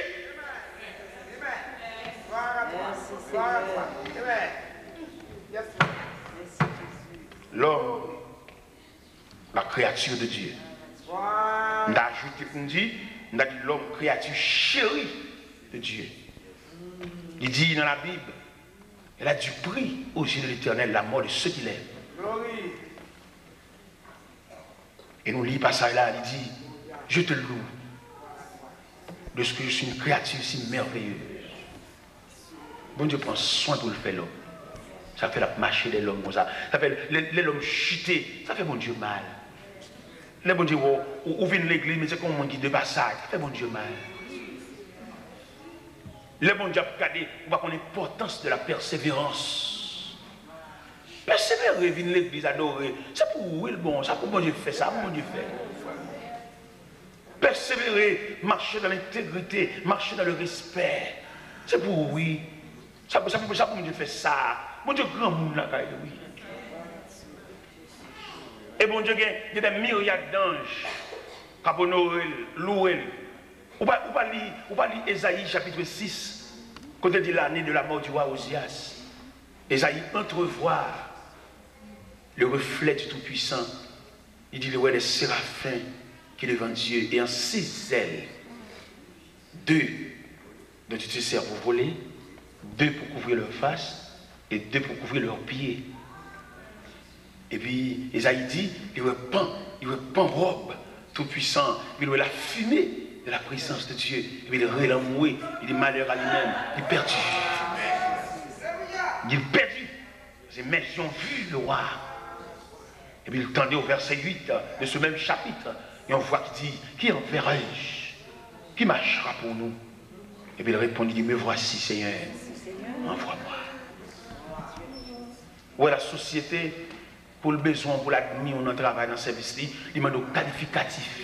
Lòm, la créature de Dieu. M ta ajoute pou m di, m ta di lòm, créature chérie de Dieu. Li di nan Labib, elle a du prix aux yeux de l'Éternel, la mort de ceux qu'il aime. E nou li pasaj la, li di, je te loue de ce que je suis une créature si merveilleuse. Bondye pran swen pou l fè lòm. Sa fè l ap mache dèyè lòm konsa. Sa fè lè, lè lòm chite, sa fè Bondye mal. Lè Bondye wè w, ou, ou vin legliz, men se kon yon moun ki de pasaj, sa fè Bondye mal. Lè Bondye ap gade, ou pa konn enpòtans de la persévérance. Pèsevere, vin legliz, adore. Se pou ou wi l bon, sa pou Bondye fè, sa pou Bondye fè. Pèsevere, mache dans l'intégrité, mache dans le respect. Se pou ou wi. Sa, sa, sa pou Bondye fè sa. Bondye granmoun lakay li wi. E Bondye gen, gen des myriades d'anges k ap onore l, louwe l. Ou pa, ou pa li, ou pa li Ezayi chapitre six, kote di l'année de la mort du roi Ozias. Ezayi entrevoit le reflet du Tout-Puissant. Li di, li wè des séraphins qui devant Dieu, et en six ailes, deux dont ils se servent pour voler, deux pour couvrir leur face et deux pour couvrir leurs pieds. Epi Ezayi di, li wè pan, li wè pan wòb Tout-Puissant, epi li wè lafime de la prezans de Dieu, epi li relanmouye, li di, malheur à lui-même, li pèdi. Li pèdi. Paske mes yeux ont vu le roi. Epi l tande au verset huit de ce même chapitre, yon vwa ki di, qui enverrai-je? Qui marchera pour nous? Epi l reponn, li di, me voici, Seigneur, envoie-moi. Ou wè lasosyete, pou l bezwen w, pou l admi w nan travay, nan sèvis li, li mande w kalifikatif.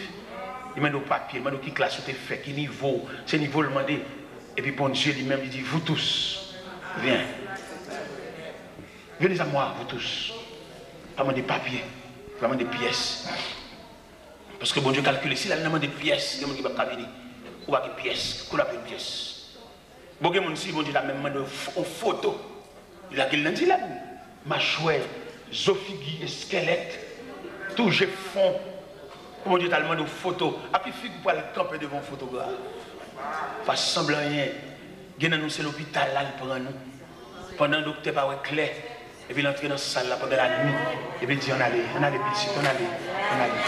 Li mande w papye, li mande w ki klas ou te fè, ki nivo w, se nivo l mande. Epi Bondye li menm, li di, vous tous, viens. Venez à moi, vous tous. Pa mande papye, pa mande pyès. Paske Bondye kalkile, si l al nan mande pyès, gen moun ki p ap ka vini. Ou pa gen pyès, kou l ap jwenn pyès. Bon, gen moun, si Bondye ta menm mande w f-, yon foto, li lage l nan dilèm. Machwè, zo figi, eskèlèt, tou je fon. Pou Bondye ta al mande w foto, a ki figi w pral kanpe devan yon fotograf? Pa sanble anyen. Gen nan nou, se lopital la l pran nou. Pandan doktè pa wè klè, epi l antre nan sal la pandan lanwit, epi l di, ann ale, ann ale pitit, ann ale, ann ale.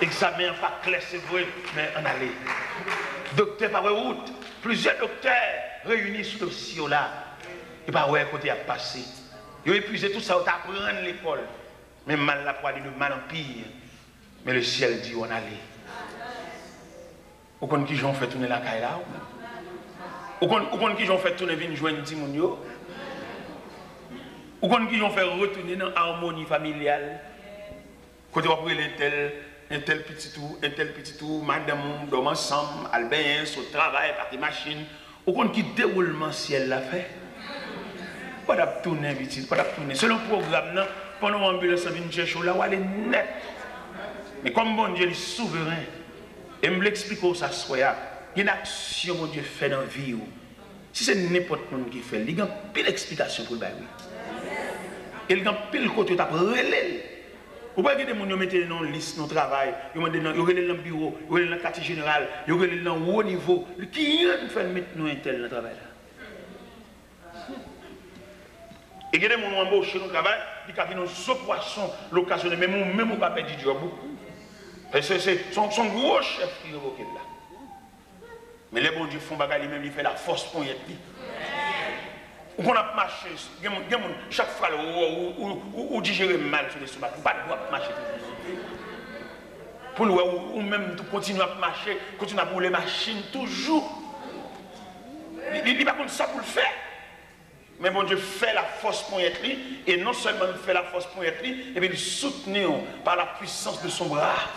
Egzamen an pa klè, se vre, men ann ale. Doktè pa wè wout. Plizyè doktè reyini sou dosye w la. Yo pa wè kote y ap pase. Yo epuize tout sa yo t aprann lekòl. Men mal la pwale de mal an pi. Men lesyèl di yo ann ale. Ou konn kijan w fè tounen lakay la ou menm? Ou konn, ou konn kijan w fè tounen vin jwenn timoun yo? Ou konn kijan w fè retounen nan amoni familyal? Kote w ap rele entèl, entèl pitit ou, entèl pitit ou, madanm ou, dòmi ansanm, al benyen, sot travay, pake machin, Ou konn ki dewoulman syèl la fè? Ou pa t ap tounen, pitit, ou pa t ap tounen. Selon pwogram nan, pandan w anbilans lan vin chèche w la, w ale nèt. Men kòm Bondye, li souveren, e m vle eksplike w sa aswè a, gen aksyon Bondye fè nan vi w. Si se nenpòt moun ki fè l, li gen anpil eksplikasyon pou l bay, wi. E l gen anpil kote yo t ap rele l. Ou pa wè gen de moun yo mete l nan yon lis, nan yon travay, yo mande l nan, yo rele l nan biwo, yo rele l nan katye jeneral, yo rele l nan wo nivo. Li, ki yonn fè l met non entèl nan travay la? E gen de moun ou anboche nan travay, li ka vin yon zo pwason, l okazyonè, men ou menm ou pa pèdi djòb ou. E se, se, se yon, se yon gwo chèf ki revoke l la. Men lè Bondye fè yon bagay, li menm, li fè l a fòs ponyèt li. Ou konn ap mache, gen moun, gen moun, chak fwa l wè w, ou, ou, ou, ou dijere mal sou lestomak, ou pa t dwe ap mache toujou. Pou l wè ou, ou menm tou kontinye ap mache, kontinye ap woule machin toujou. Li, li, li pa konn sa pou l fè. Men Bondye fè l a fòs ponyèt li, e non sèlman l fè l a fòs ponyèt li, epi l soutni w par la puissance de son bras.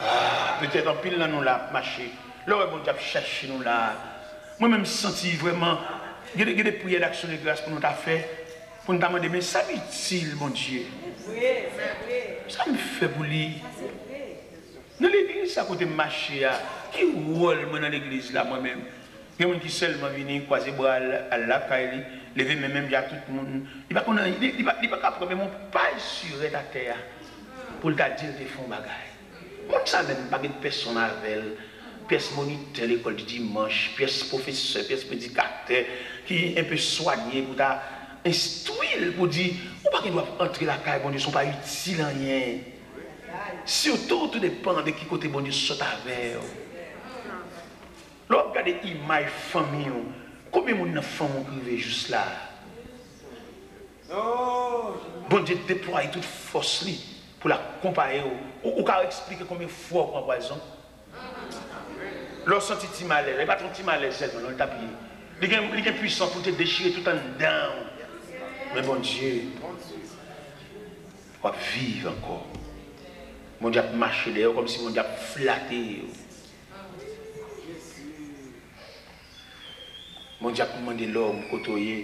Ah, petèt anpil nan nou la ap mache. Lè w wè Bondye ap chèche nou la, mwen menm m santi vrèman, gen de, gen de priyè d'action de grâce pou nou ta fè, pou nou ta mande, men sa m itil Bondye? Sa m fè pou li? Nan legliz sa kote m mache a, ki wòl mwen nan legliz la mwen menm? Gen moun ki sèlman vini, kwaze bra l, al lakay li, leve men menm jan ak tout moun. Li pa konn anyen, li, li pa, li pa ka pran menm yon pay sirèt atè a pou l ta di l te fè yon bagay. Moun sa menm pa gen pèsonn avè l, pyès monitè lekòl di dimanch, pyès pwofesè, pyès predikatè ki enpe swanye pou ta enstwi l, pou di, ou pa gen dwa antre lakay Bondye si w pa itil anyen. Sitou, tou depann de ki kote Bondye sot avè w. Lè w ap gade imaj fanmi w, konbyen moun nan fanmi w ki rive jis la? Bondye deplwaye tout fòs li pou l akonpaye w. Ou, ou ka eksplike konbyen fwa w pran pwazon? Lè w santi ti malèz, e pa t yon ti malèz sèlman, non, li t ap ye. Li gen, li gen pwisans pou l te dechire tout anndan w. Men Bondye, w ap viv ankò. Bondye ap mache dèyè w kòmsi Bondye ap flate w. Bondye ap mande lòm kote w ye.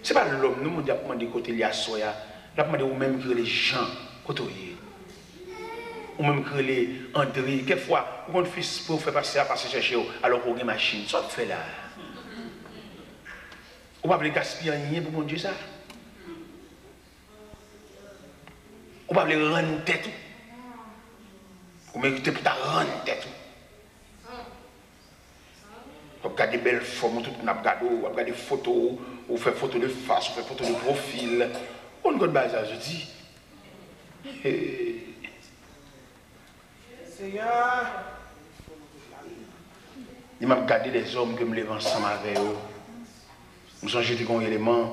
Se pa lòm non Bondye ap mande kote l ye aswè a. L ap mande ou menm ki rele Jan, kote w ye? Ou menm ki rele Andre. Kèk fwa, ou konn fi espre w fè pastè a pase chèche w, alò ke w gen machin. Sa w ap fè la a? Ou pa vle gaspiye anyen pou Bondye sa? Ou pa vle rann tèt ou? Ou merite pou ta rann tèt ou. W ap gade bèl fòm ou, tout moun ap gade w, w ap gade foto w, ou fè foto de fas, ou fè foto de pwofil. Ou konn kot bagay sa yo soti? Hey. Senyè, li m ap gade lèzòm ke m leve ansanm avè yo. M sonje te gen yon eleman,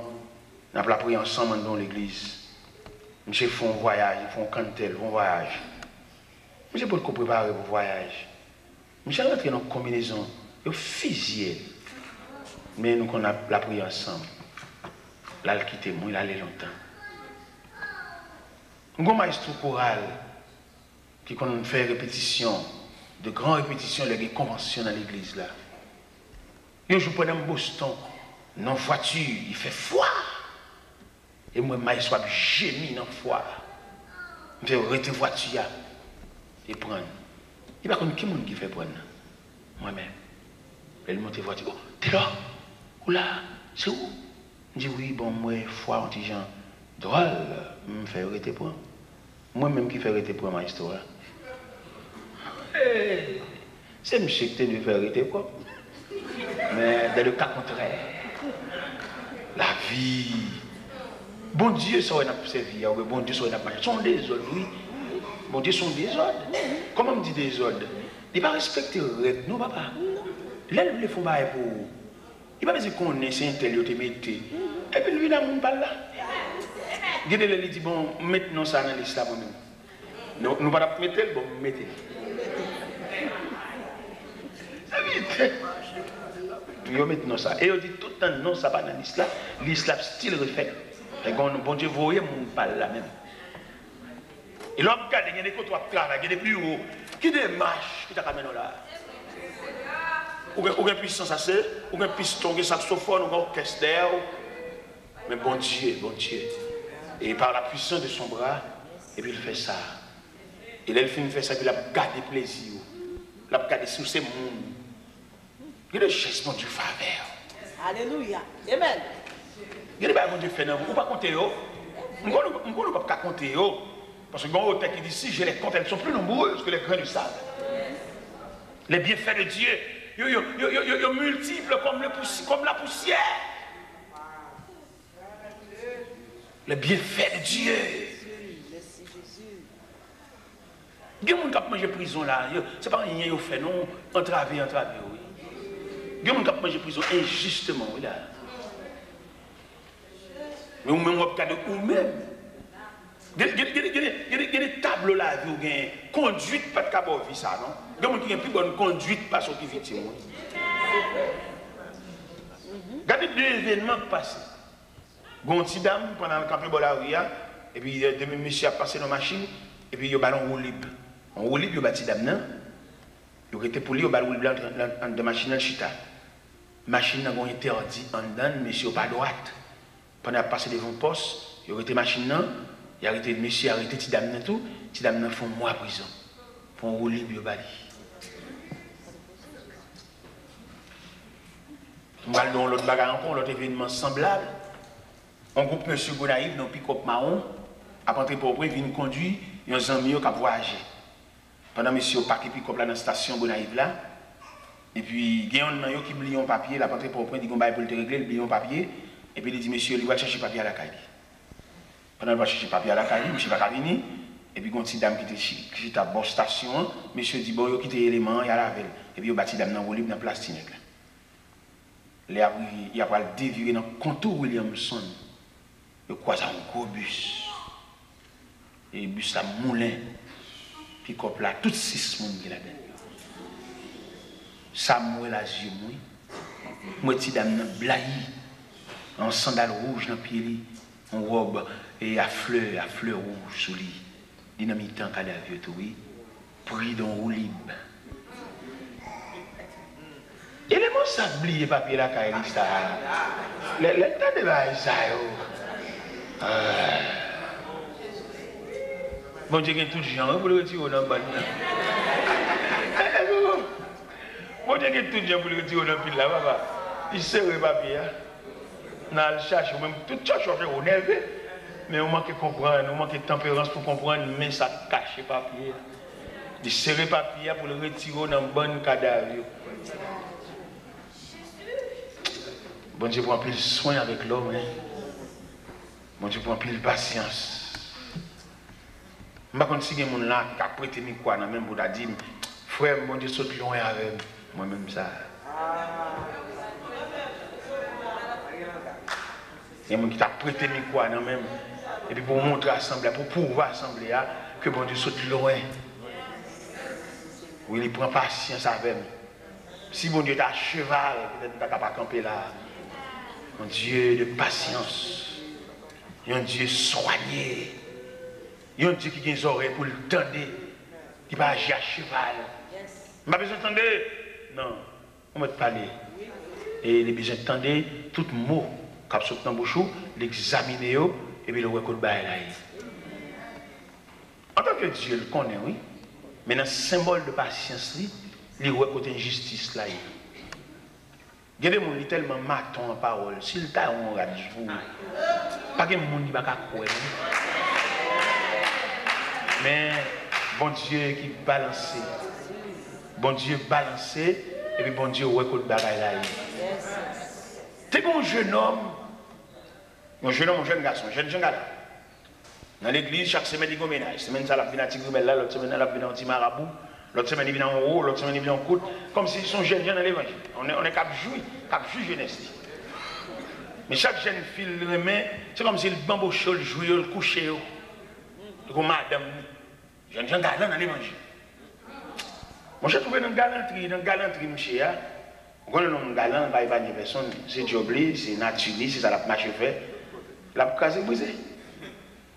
n ap lapriyè ansanm anndan yon legliz. Misye fè yon vwayaj, li fè yon kanntèl, fè yon vwayaj. Misye potko prepare pou vwayaj. Misye rantre nan konbinezon, yo fizye l. Men nou konn ap lapriyè ansanm. L al kite m, wi, l ale lontan. M gen yon mayestwo koral ki konn fè repetisyon, de gran repetisyon lè gen konvansyon nan legliz la. Yon jou pandan m Boston, nan vwati, li fè fwa. E m wè mayestwo ap jemi nan fwa. M fè yo rete vwati a e pran l. Li pa konn ki moun ki fè pran l nan. Mwen menm. Lè l monte vwati, "Oh, Telò, ou la? Se ou?" M di, "Wi, bon, m wè fwa yon ti jan dwòl, m fè yo rete pran." Mwen menm ki fè rete pran mayestwo a. Hey! Se misye ki te dwe fè rete pran. Men, dans le cas contraire, lavi. Bondye sa w wè n ap sèvi a, oubyen Bondye sa w wè n ap mache, se yon dezòd, wi. Bondye se yon dezòd. Kòman m di dezòd? Li pa respekte règ, non, papa. Lè l vle fè yon bagay pou ou, li pa bezwen konnen se entèl yo te mete. Epi l vin a moun pa l la. Gen de lè li di, "Bon, m met non sa nan lis la mwen menm." Nou, nou pa t ap mete l, bon, m mete l. Sa vin fè. Yo met non sa. E yo di tout tan non sa pa nan lis la, lis la ap still refèt. Gen yon Bondye voye moun pa l la menm. E lè w ap gade, gen de kote w ap travay, gen de biwo. Ki demach ki ta ka mennen w la a? Ou gen, ou gen pwisans ase, ou gen piston, ou gen saksofòn, ou gen òkès dèyè w. Men Bondye, Bondye, e par la puissance de son bras, epi l fè sa. E lè l fin fè sa, epi l ap gade plezi w. L ap gade si w se moun. Gen de jès Bondye fè avè w. Alelouya. Amen. Gen de bagay Bondye fè nan vi w, ou pa konte yo. M konnen, m konnen ou p ap ka konte yo. Paske gen yon otè ki di, si je les compte, elles sont plus nombreuses que les grains de sable. Les bienfaits de Dieu, yo, yo, yo, yo, yo, yo miltip kòm le pousi-, kòm la pousyè. Les bienfaits de Dieu. Gen moun k ap manje prizon la, yo, se pa anyen yo fè non, antrave, antrave yo, wi. Gen moun k ap manje prizon enjisteman, wi, la. Men ou menm w ap gade ou menm. Gen, gen, gen, gen, gen, gen, gen de tablo lavi w genyen, kondwit pa t ka ba w vi sa, non. Gen moun ki gen pi bòn kondwit pase w ki viktim, wi. Gade de evènman k pase. Gen yon ti dam, pandan l kanpe bò lari a, epi, eh, de mesye ap pase nan machin, epi yo ba l yon woulib. Yon woulib yo ba ti dam nan, yo rete pou li, yo ba l woulib la anndan, anndan machin nan, l chita. Machin nan gen yon entèdi anndan l, mesye yo pa dwat. Pandan y ap pase devan yon pòs, yo rete machin nan, y arete mesye, arete ti dam nan tou, ti dam nan fè yon mwa prizon pou yon woulib yo ba li. M pral nan yon lòt bagay ankò, yon lòt evènman sanblab. Yon gwoup mesye Gonayiv nan yon pikòp mawon ap antre Pòtoprens, vin kondwi yon zanmi yo k ap vwayaje. Pandan mesye yo pake pikòp la nan estasyon Gonayiv la, epi gen yonn nan yo ki bliye yon papye, l ap antre Pòtoprens, li gen yon bagay pou l te regle, li bliye yon papye, epi li di mesye yo li pral chèche papye a lakay li. Pandan l pral chèche papye a lakay li, misye pa ka vini, epi gen yon ti dam ki te chi-, ki chita bò estasyon an, mesye yo di, bon, yo kite eleman an, y al avè l. Epi yo ba ti dam nan woulib nan plas ti nèg la. Lè y ap rive, y ap pral devire nan kontou Williamson, yo kwaze ak yon gwo bis. E bis la moulen. Pikòp la, tout sis moun ki ladan l yo. Sa m wè la, zye m, wi. M wè ti dam nan blayi, yon sandal wouj nan pye li, yon wòb, e a flè, a flè wouj sou li. Li nan mitan kadav yo tou, wi. Pri de yon woulib. Eleman sa k bliye papye lakay li sa. Lè, lè n tande bagay sa yo. Ah. Bondye gen tout jan, wi, pou l retire w nan bann nan. Bondye gen tout jan pou l retire w nan pil la, papa. Li sere papye a. Nan al chache, ou menm, tout chòch w ap fè, ou nève. Men ou manke konprann, ou manke tanperans pou konprann men sa k kache papye a. Li sere papye a pou l retire w nan bann kadav yo. Bondye pran anpil swen avèk lòm, wi. Bondye pran anpil pasyans. M pa konn si gen moun la ki ka prete mikwo a nan men m pou ta di m, frè m, Bondye sot lwen avè m. Mwen menm sa. Gen moun ki ta prete mikwo a nan men m, epi pou montre asanble a, pou pwouve asanble a, ke Bondye sot lwen. Wi, li pran pasyans avè m. Si Bondye ta cheval, petèt m ta ka pa kanpe la. Yon Dye de pasyans. Yon Dye swanye. Yon Dye ki gen zòrèy pou l tande. Li pa aji a cheval. M pa bezwen tande. Non. Ou mèt pale. E li bezwen tande tout mo k ap sot nan bouch ou, li egzamine yo, epi li wè kot bagay la ye. Antanke Dye, l konnen, wi. Men nan senbòl de pasyans li, li wè kote enjistis la ye. Gen de moun, li tèlman maton an pawòl, si l ta yon rad sou ou, pa gen moun ki pa ka kwè, non. Men, Bondye ki balanse. Bondye balanse, epi Bondye wè kot bagay la ye. Te gen yon jenòm, yon jenòm, yon jèn gason, jènjan galan. Nan legliz, chak semèn li gen yon mennaj. Semèn sa l ap vin a Ti Grimèl la, lòt semèn nan l ap vin a yon ti marabou, lòt semèn li vin a yon wo, lòt semèn li vin a yon kout. Kòmsi se yon jènjan nan levanjil. Yon nèg, yon nèg k ap jwi, k ap jwi jenès li. Men chak jèn fi l renmen, se kòmsi l banboche yo, l jwi yo, l kouche yo. Li gon madanm li. Jènjan galan nan levanjil. Monchè, twouve nan galantri, nan galantri misye a. Ou konnen nonm galan pa epanye pèsonn. Se djòb li, se nati li, se sa l ap mache fè. L ap kraze brize.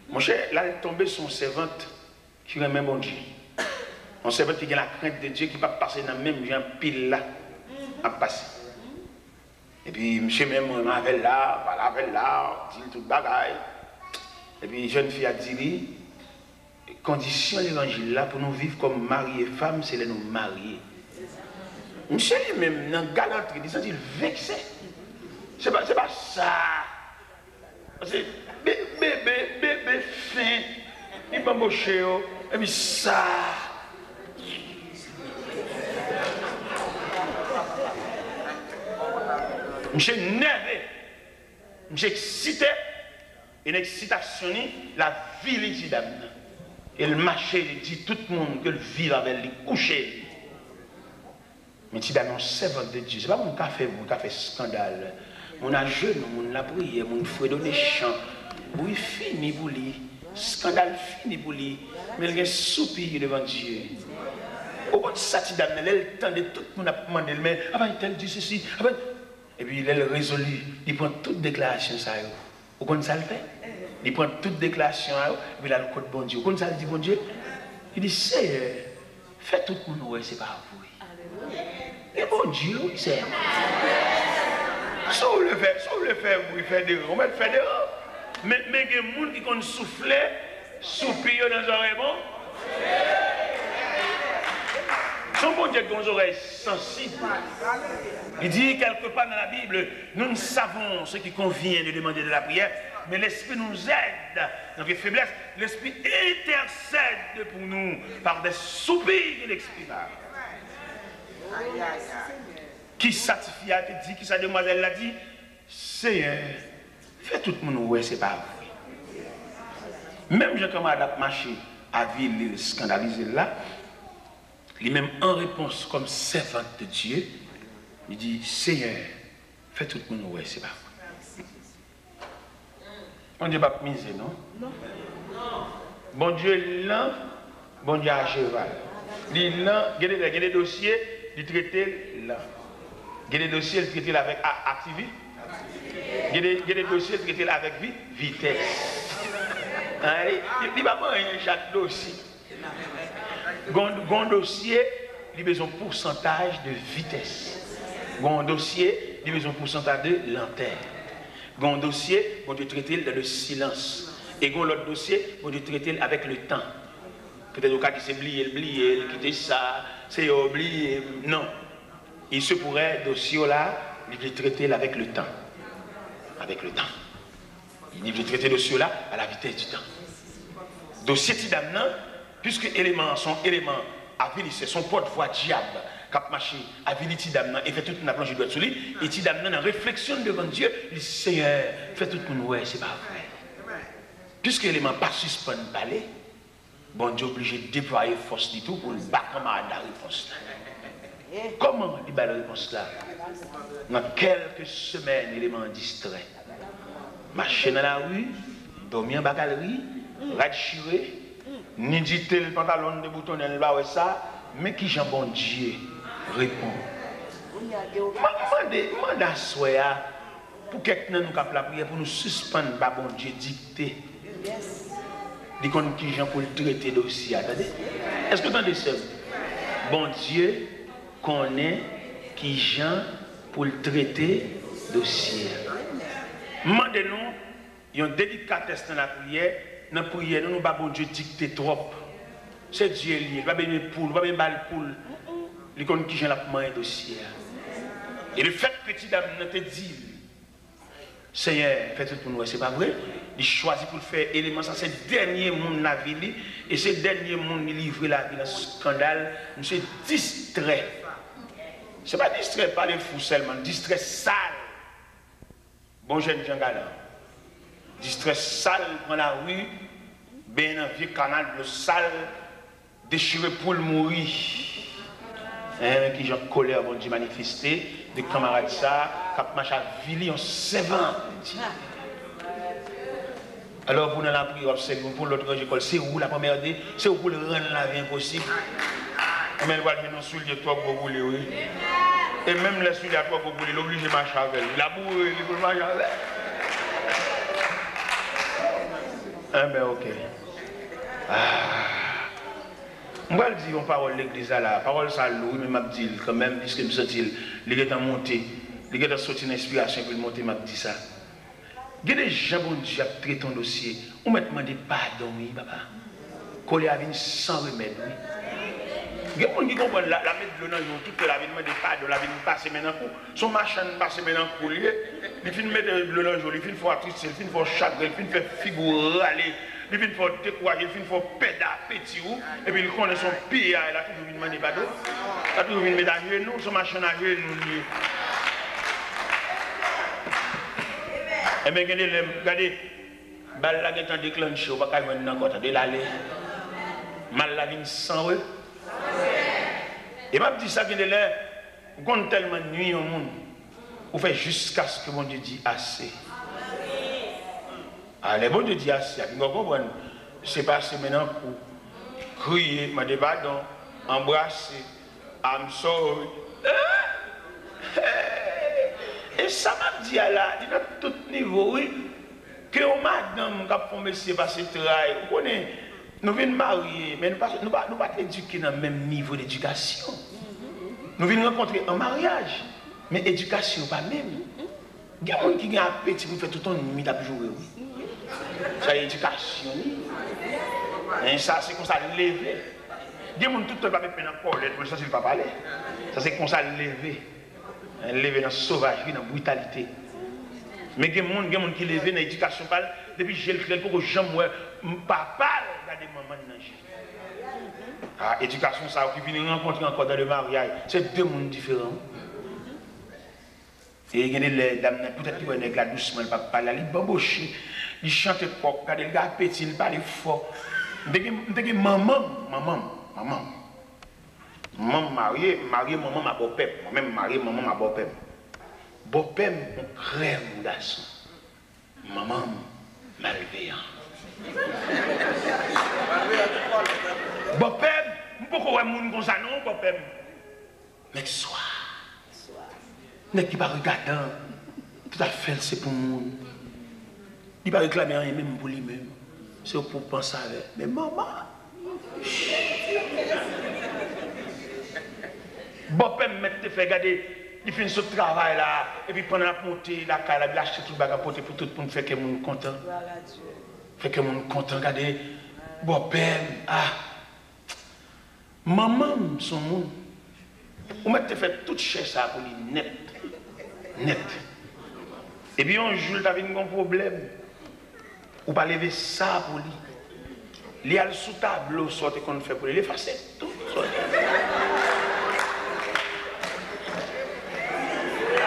Monchè, l al tonbe sou yon sèvant ki renmen Bondye. Yon sèvant ki gen lakrent de Dye, ki p ap pase nan menm jan pil la. ap pase. Epi misye menm, mwen avè l la, pale avè l la, di l tout bagay. Epi jèn fi a di li, kondisyon levanjil la pou nou viv kòm mari e fanm, se lè nou marye. Misye li menm, nan galantre, li santi l vekse. Se pa, se pa sa. Paske be-, bebe, bebe fen, li banboche yo, epi sa. Misye nève, misye eksite, e nan eksitasyon li, l avili ti dam nan. E l mache, li di tout moun ke l viv avè l, li kouche l. Men ti dam yon sèvant de Dye, se pa moun k ka fè bri, k ka fè eskandal. Moun ajenou, moun lapriyè, moun fredone chan. Bri fini pou li, eskandal fini pou li, men l gen soupi devan Dye. Ou konn sa ti dam nan, lè l tande tout moun ap mande l, men apa tèl di sesi, apa. Epi lè l rezoli, li pran tout deklarasyon sa yo. Ou konn sa l fè? Li pran tout deklarasyon a yo, epi l al kot Bondye. Ou konn sa l di Bondye? Li di, Seyè, fè tout moun wè se pa vre. E Bondye, wi, Seyè. Si w vle fè, si w vle fè bri, fè deran, ou mèt fè deran. Men, men gen moun ki konn soufle soupi yo nan zòrèy bon. Son Bondye ki gen zòrèy sansib. Li di kèlke pa nan la Bib, nous ne savons ce qui convient de demander de la prière, mais l'Esprit nous aide dans notre faiblesse. L'Esprit intercède pour nous par des soupirs inexprimables. Kisa tifi a te di? Kisa demwazèl la di? Seyè, fè tout moun wè se pa vre. Menm jan kanmarad ap mache avili l, eskandalize l la, li menm an repons kòm sèvant de Dye, li di, Seyè, fè tout moun wè se pa vre. Bondye p ap mize non. Bondye lan, Bondye acheval. Li lan, gen de lè, gen de dosye, li trete l lan. Gen de dosye, li trete l avèk a-, aktivi. Gen de, gen de dosye, li trete l avèk vi-, vitès. An, li, li, li p ap anyen chak dosye. Gon, gon dosye, li bezwen pousantaj de vitès. Gon dosye, li bezwen pousantaj de lantè. Gon dosye, Bondye trete l dan le silans. E gon lòt dosye, Bondye trete l avèk le tan. Petèt ou ka di se bliye l bliye l, kite sa, se yo bliye m. Non. Il se pourrait dosye w la, li vle trete l avèk le tan. Avèk le tan. Li vle trete dosye w la à la vitesse du temps. Dosye ti dam nan, piske eleman an se yon eleman avilisè, se yon pòtvwa dyab k ap mache avili ti dam nan e fè tout moun ap lonje dwèt sou li, e ti dam nan, nan refleksyon l devan Dye, li di, Seyè, fè tout moun wè se pa vre. Piske eleman an pa sispann pale, Bondye oblije deplwaye fòs li tou pou l ba kanmarad la repons la. Kòman li ba l repons la? Nan kèlke semèn, eleman an distrè. Mache nan lari, dòmi anba galri, rad chire, nidite l, pantalon l deboutonnen, l pa wè sa, men kijan Bondye reponn. M ap mande, m mande aswè a, pou kèk nan nou k ap lapriyè, pou nou sispann ba Bondye dikte. Li konn kijan pou l trete dosye a, tande. Èske w tande, sè m? Bondye konnen kijan pou l trete dosye a. M mande nou yon delikatès nan lapriyè, nan priyè nou, nou ba Bondye dikte twòp. Se Dye li ye, li pa bezwen poul, ou pa bezwen ba l poul. Li konn kijan l ap manyen dosye a. E lefètke ti dam nan te di l, Seyè, fè tout moun wè se pa vre, li chwazi pou l fè eleman sa se dènye moun lavi li, e se dènye moun li livre lavi l an eskandal, misye distrè. Se pa distrè pale fou sèlman, distrè sal. Bon jènjan galan. Distrè sal pran lari, benyen nan vye kanal dlo sal, dechire poul mouri. Hein, men kijan kolè Bondye manifeste de kanmarad sa k ap mache avili yon sèvant. Alò, pou nan lapriyè, w ap sèvi pou lòt ranje kò l, se ou l ap anmède, se ou pou l rann lavi enposib. Enben, l pral jwenn yon soulye twò gwo pou li, wi. E menm lè soulye a twò gwo pou li, l oblije mache avè l. L ap boure li pou l mache avè l. Enben, oke. Ah. M pral di yon pawòl legliz la la. Pawòl sa lou, wi, men m ap di l kanmenm, piske m santi l, li gentan monte. Li gentan soti nan enspirasyon, epi l monte, m ap di sa. Gen de jan Bondye ap trete yon dosye. Ou mèt mande padon, wi, papa. Kòlè a vin san remèd, wi. Gen moun ki konprann, l a, l a met dlo nan je w, tout kè l a vin mande padon, l a vin pase men nan kou. Se yon machann pase men nan kou l ye. Li fin mete dlo nan je w, li fin fè w atristil, li fin fè w chagren, li fin fè figi w rale, li fin fè w dekouraje, li fin fè w pèd apeti w, epi l konnen se yon piyay, l a toujou vin mande padon. L a toujou vin met ajenou, se yon machann ajenou l ye. Enben, gen de lè, gade, bal la gentan deklanche, ou pa ka jwenn l ankò, tande l ale. Mal la vin san re. E m ap di sa, gen de lè, ou konn tèlman nui yon moun, ou fè jiskaske Bondye di ase. A, lè Bondye di ase, a, vin konprann, se pase men nan kou, kriye, mande padon, anbrase, I'm sorry. E sa m ap di a la, li nan tout nivo, wi. Ke yon madanm k ap fè yon mesye pase tray, ou konnen, nou vin marye, men nou pa, nou pa, nou pa t edike nan menm nivo ledikasyon. Nou vin rankontre an maryaj, men edikasyon pa menm. Gen moun ki gen apeti pou fè tout yon nwit ap joure, wi. Sa e edikasyon li. Men sa se konsa l leve. Gen moun tout tan l pa met men nan kòlèt pou l santi l pa pale. Sa se konsa l leve. L leve nan sovajri, nan britalite. Men gen moun, gen moun ki leve nan edikasyon pa l, depi je l klè, l poko janm wè papa l gade manman l nan je. A, edikasyon sa yo ki vin rankontre ankò dans le mariage, se de moun diferan. E gen de lè, dam nan, poutèt li wè nèg la dousman, li p ap pale la, li banboche, li chante kòk, gade l gen apeti, li pale fò. M te gen, m te gen manman m, manman m, manman m. Manman m marye, m marye manman m a bòpè m. Mwen menm, m marye manman m a bòpè m. Bòpè m, yon krèm gason. Manman m, malveyan. Bòpè m, m poko wè moun konsa non, bòpè m. Nèg swa. Nèg ki pa regadan. Tout afè l se pou moun. Li pa reklame anyen menm pou li menm. Se pou panse avè. Men manman. Bòpè m mèt te fè gade, li fin sot travay la, epi pandan l ap monte lakay la, li achte tout bagay pote pou tout moun, fè kè moun kontan. Fè kè moun kontan, gade. Bòpè m, ah. Manman m se yon moun, ou mèt te fè tout chè sa pou li nèt, nèt. Epi yon jou, l ta vin gen yon pwoblèm, ou pa leve sa pou li. Li al sou tablo, sa w te konn fè pou li, l efase tout sa w te fè.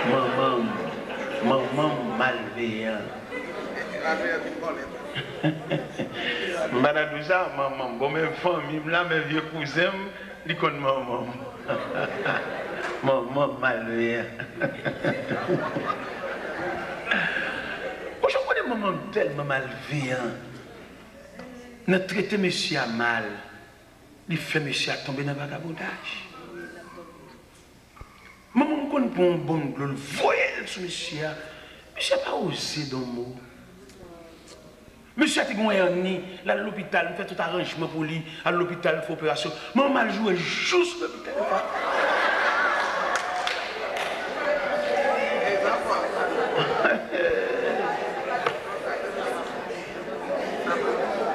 Manman m, manman m malveyan. M pa ta di w sa, manman m. Bon, men fanmi m la, men vye kouzen m, li konn manman m. Manman m malveyan. Ou janm konnen manman m tèlman malveyan. Nan trete mesye a mal, li fè mesye a tonbe nan vagabondaj. Manman m konn pran yon bonm dlo, l voye l sou mesye a. Mesye a pa oze di yon mo. Mesye a te gen yon èni, l al lopital, m fè tout aranjman pou li, al lopital, fè operasyon. Manman m al joure jou sou lopital la.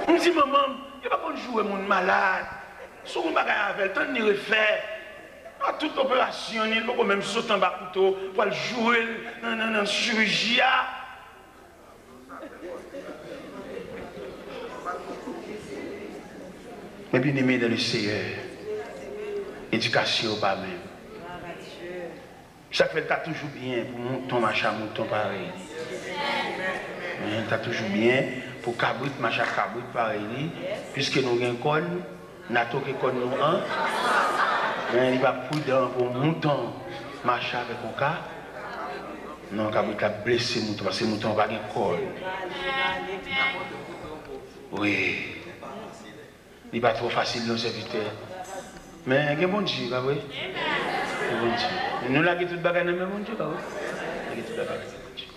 M di manman m, yo pa konn joure moun malad. Si w gen yon bagay avè l, tann li refè. A tout operasyon li, li poko menm sot anba kouto pou al joure l nan, nan, nan chiriji a. Men byeneme dans le Seigneur, edikasyon yo pa menm. Sa k fè l ta toujou byen pou mouton mache a mouton parèy li. Men l ta toujou byen pou kabrit mache a kabrit parèy li, piske nou gen kòn, n a twoke kòn nou an, men li pa pridan pou mouton mache avèk yon ka. Non, kabrit la blese mouton, paske mouton an pa gen kòn. Wi. Li pa twò fasil non, sèvitè. Men gen Bondye, pa vre? Gen Bondye. Nou lage tout bagay nan men Bondye, pa vre? Lage tout bagay nan men Bondye.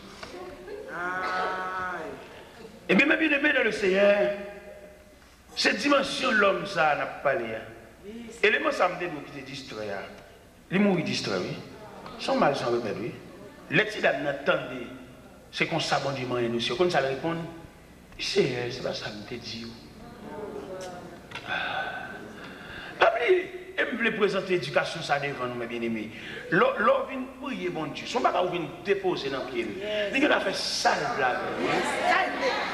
Ebyen, men byeneme dans le Seigneur, se dimansyon lòm sa a n ap pale a. Eleman sa a m te di w ki te distrè a, li mouri distrè, wi. Se yon mal san remèd, wi. Lè ti dam nan tande, se konsa Bondye manyen dosye, ou konn sa l reponn? Seyè, se pa sa m te di w. Ah. Pa bliye, e m vle prezante edikasyon sa devan nou, mè byeneme. Lè, lè w vin priye Bondye, se yon bagay ou vin depoze nan pye l. Li gen afè sa l vle avè w.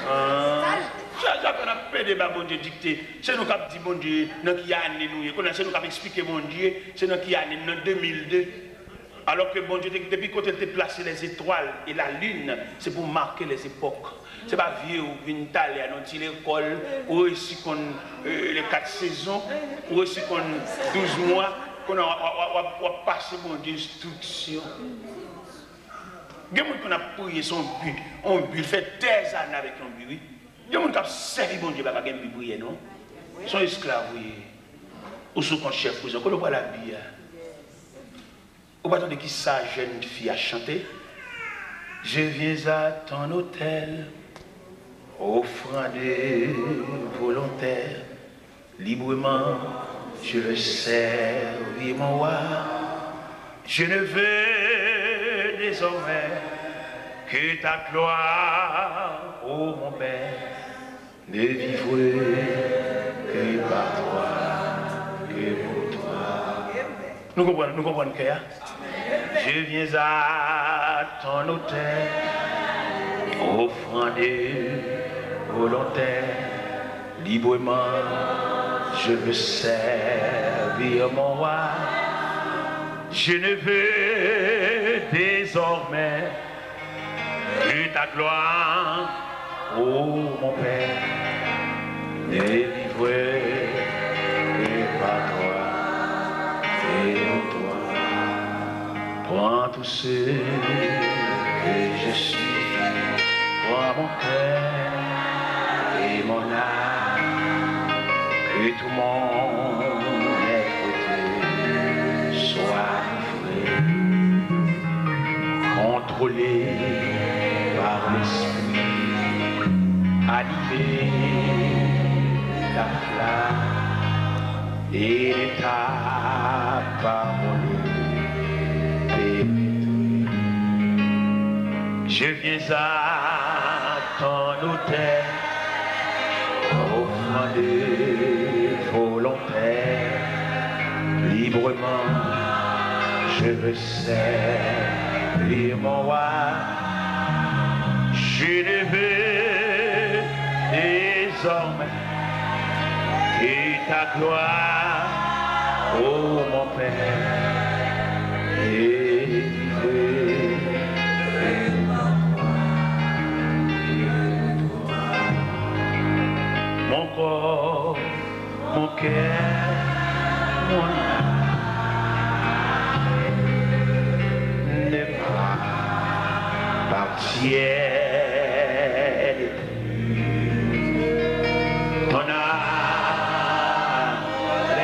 Ah. Sa, sa fè n ap pede ba Bondye dikte. Se nou k ap di Bondye nan ki ane nou ye. Kounye a, se nou k ap eksplike Bondye, se nan ki ane n nan de mil de. Alò ke Bondye te, depi kote l te plase lèzetwal e lalin, se pou make lèzepòk. Se pa vye ou vin talè a nan ti lekòl, ou resi konn, euh, les quatre saisons, ou resi konn douz mwa, kounye a w ap, w ap, w ap, w ap pase Bondye enstriksyon. Gen moun konn ap priye se yon bi, yon bi, l fè dèzane avèk yon bi, wi. Gen moun k ap sèvi Bondye pa ka gen bi priyè, non. Se yon esklav ou ye. Ou sou kont chèf prizon, kote w pral ak bi a? Ou pa tande ki sa jèn fi a chante? Je viens à ton autel, offrande volontaire, librement je veux servir mon roi. Je ne veux désormais que ta gloire, ô mon Père. Ne vivrai que par toi, que pour toi. Nou konprann, nou konprann kè a? Je viens à ton autel, offrande volontaire, librement je veux servir mon roi. Je ne veux désormais que ta gloire, ô mon Père, ne vivrai que par toi et pour toi. Prends tout ce que je suis, prends mon cœur et mon âme, que tout mon être te soit livré, contrôlé par l'Esprit, animé ta flamme et de ta parole pénétré. Je viens à ton autel, offrande volontaire, librement je veux servir mon roi. Je ne veux désormais que ta gloire, ô mon Père, délivrée. Mon corps, mon cœur, mon âme ne m'appartiennent plus. Ton âme est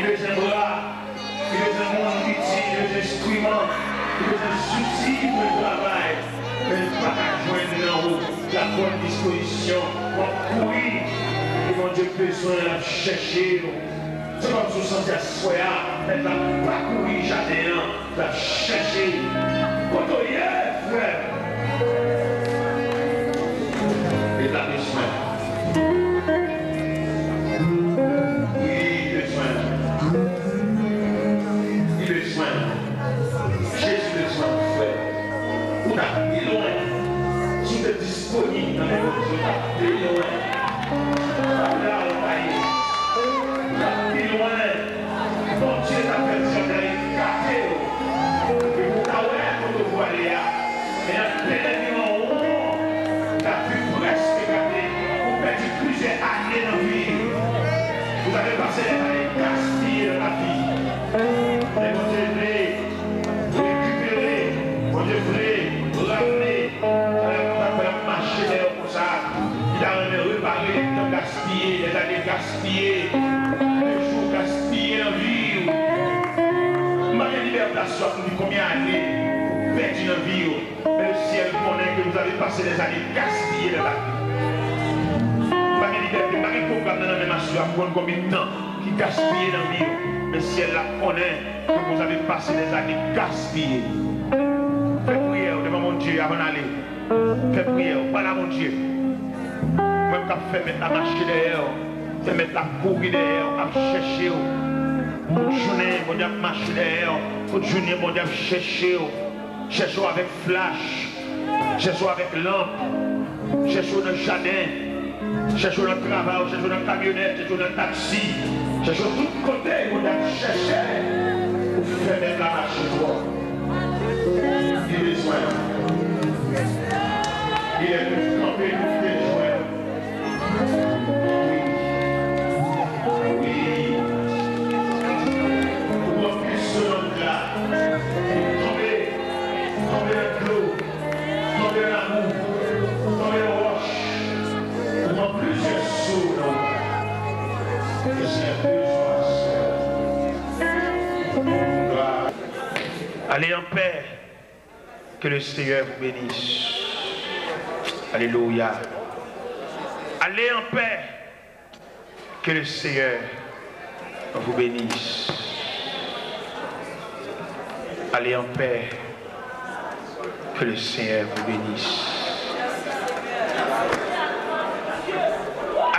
bezwen bra, li bezwen moun itil, li bezwen enstriman, li bezwen zouti pou l travay, men l pa ka jwenn nan ou. L ap pran dispozisyon, w ap kouri, e Bondye bezwen l ap chèche w. Se kòmsi w santi aswè a, mèt la pa kouri jaden an, l ap chèche. Kote w ye, frè m? Li ta bezwen. Wi, li bezwen. Li bezwen. Jezi bezwen, frè. Ou ta pi lwen si w te disponib nan men Bondye, ou ta pi lwen. Ou ta la ou ta ye. Ou ta pi lwen. Bondye ta fè l janm la ekate w. Epi w ta wè kote w prale a. Men anpil nan ou, ta vi prèske gate. Ou pèdi plizyè ane nan vi. Vous avez passé des années gaspillées dans la vie. Men Bondye vle rekipere, Bondye vle ramne. Sa fè l ap mache dèyè w konsa. Li ta renmen repare lè tan gaspiye, lè ane gaspiye, lè jou gaspiye nan vi w. M pa gen lide plas yo ap di konbyen ane ou pèdi nan vi w. Men le syèl konnen ke vous avez passé des années gaspillées dans la vie. M pa gen lide, m pa gen pwogram nan nan men m aswè a pou konn konbyen tan ki gaspiye nan vi w. Men syèl la konnen que vous avez passé des années gaspillées. Fè priyè w devan Bondye avan n ale. Fè priyè w, pale a Bondye. Mwen k ap fè mèt la mache dèyè w, fè mèt la kouri dèyè w, ap chèche w. Tout jounen, Bondye ap mache dèyè w. Tout jounen, Bondye ap chèche w. Chèche w avèk flach. Chèche w avèk lanp. Chèche w nan jaden. Chèche w nan travay, chèche w nan kamyonèt, chèche w nan taksi, chèche w tout kote, moun ap chèche pou fè mèt la mache twò. Li bezwen. Li lè pou kanpe, pou te jwenn. Wi. Wi. Ou pran plis ke lòt la. Tonbe. Tonbe nan dlo. Tonbe nan labou, tonbe nan wòch, ou pran plizyè so nan ou. Ke Senyè bezwen aswè a. Glwa. Allez en paix, que le Seigneur vous bénisse. Alléluia. Allez en paix. Que le Seigneur vous bénisse. Allez en paix. Que le Seigneur vous bénisse.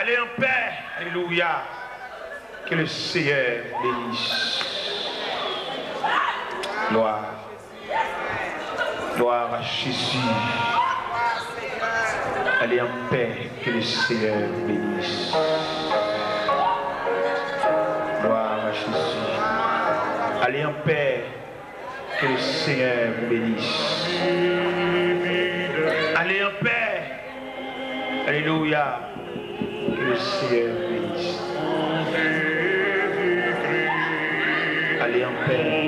Allez en paix. Alléluia. Que le Seigneur vous bénisse. Gloire. Gloire à Jésus. Allez en paix, que le Seigneur vous bénisse. Gloire à Jésus. Allez en paix, que le Seigneur vous bénisse. Allez en paix. Alléluia. Que le Seigneur vous bénisse. Allez en paix.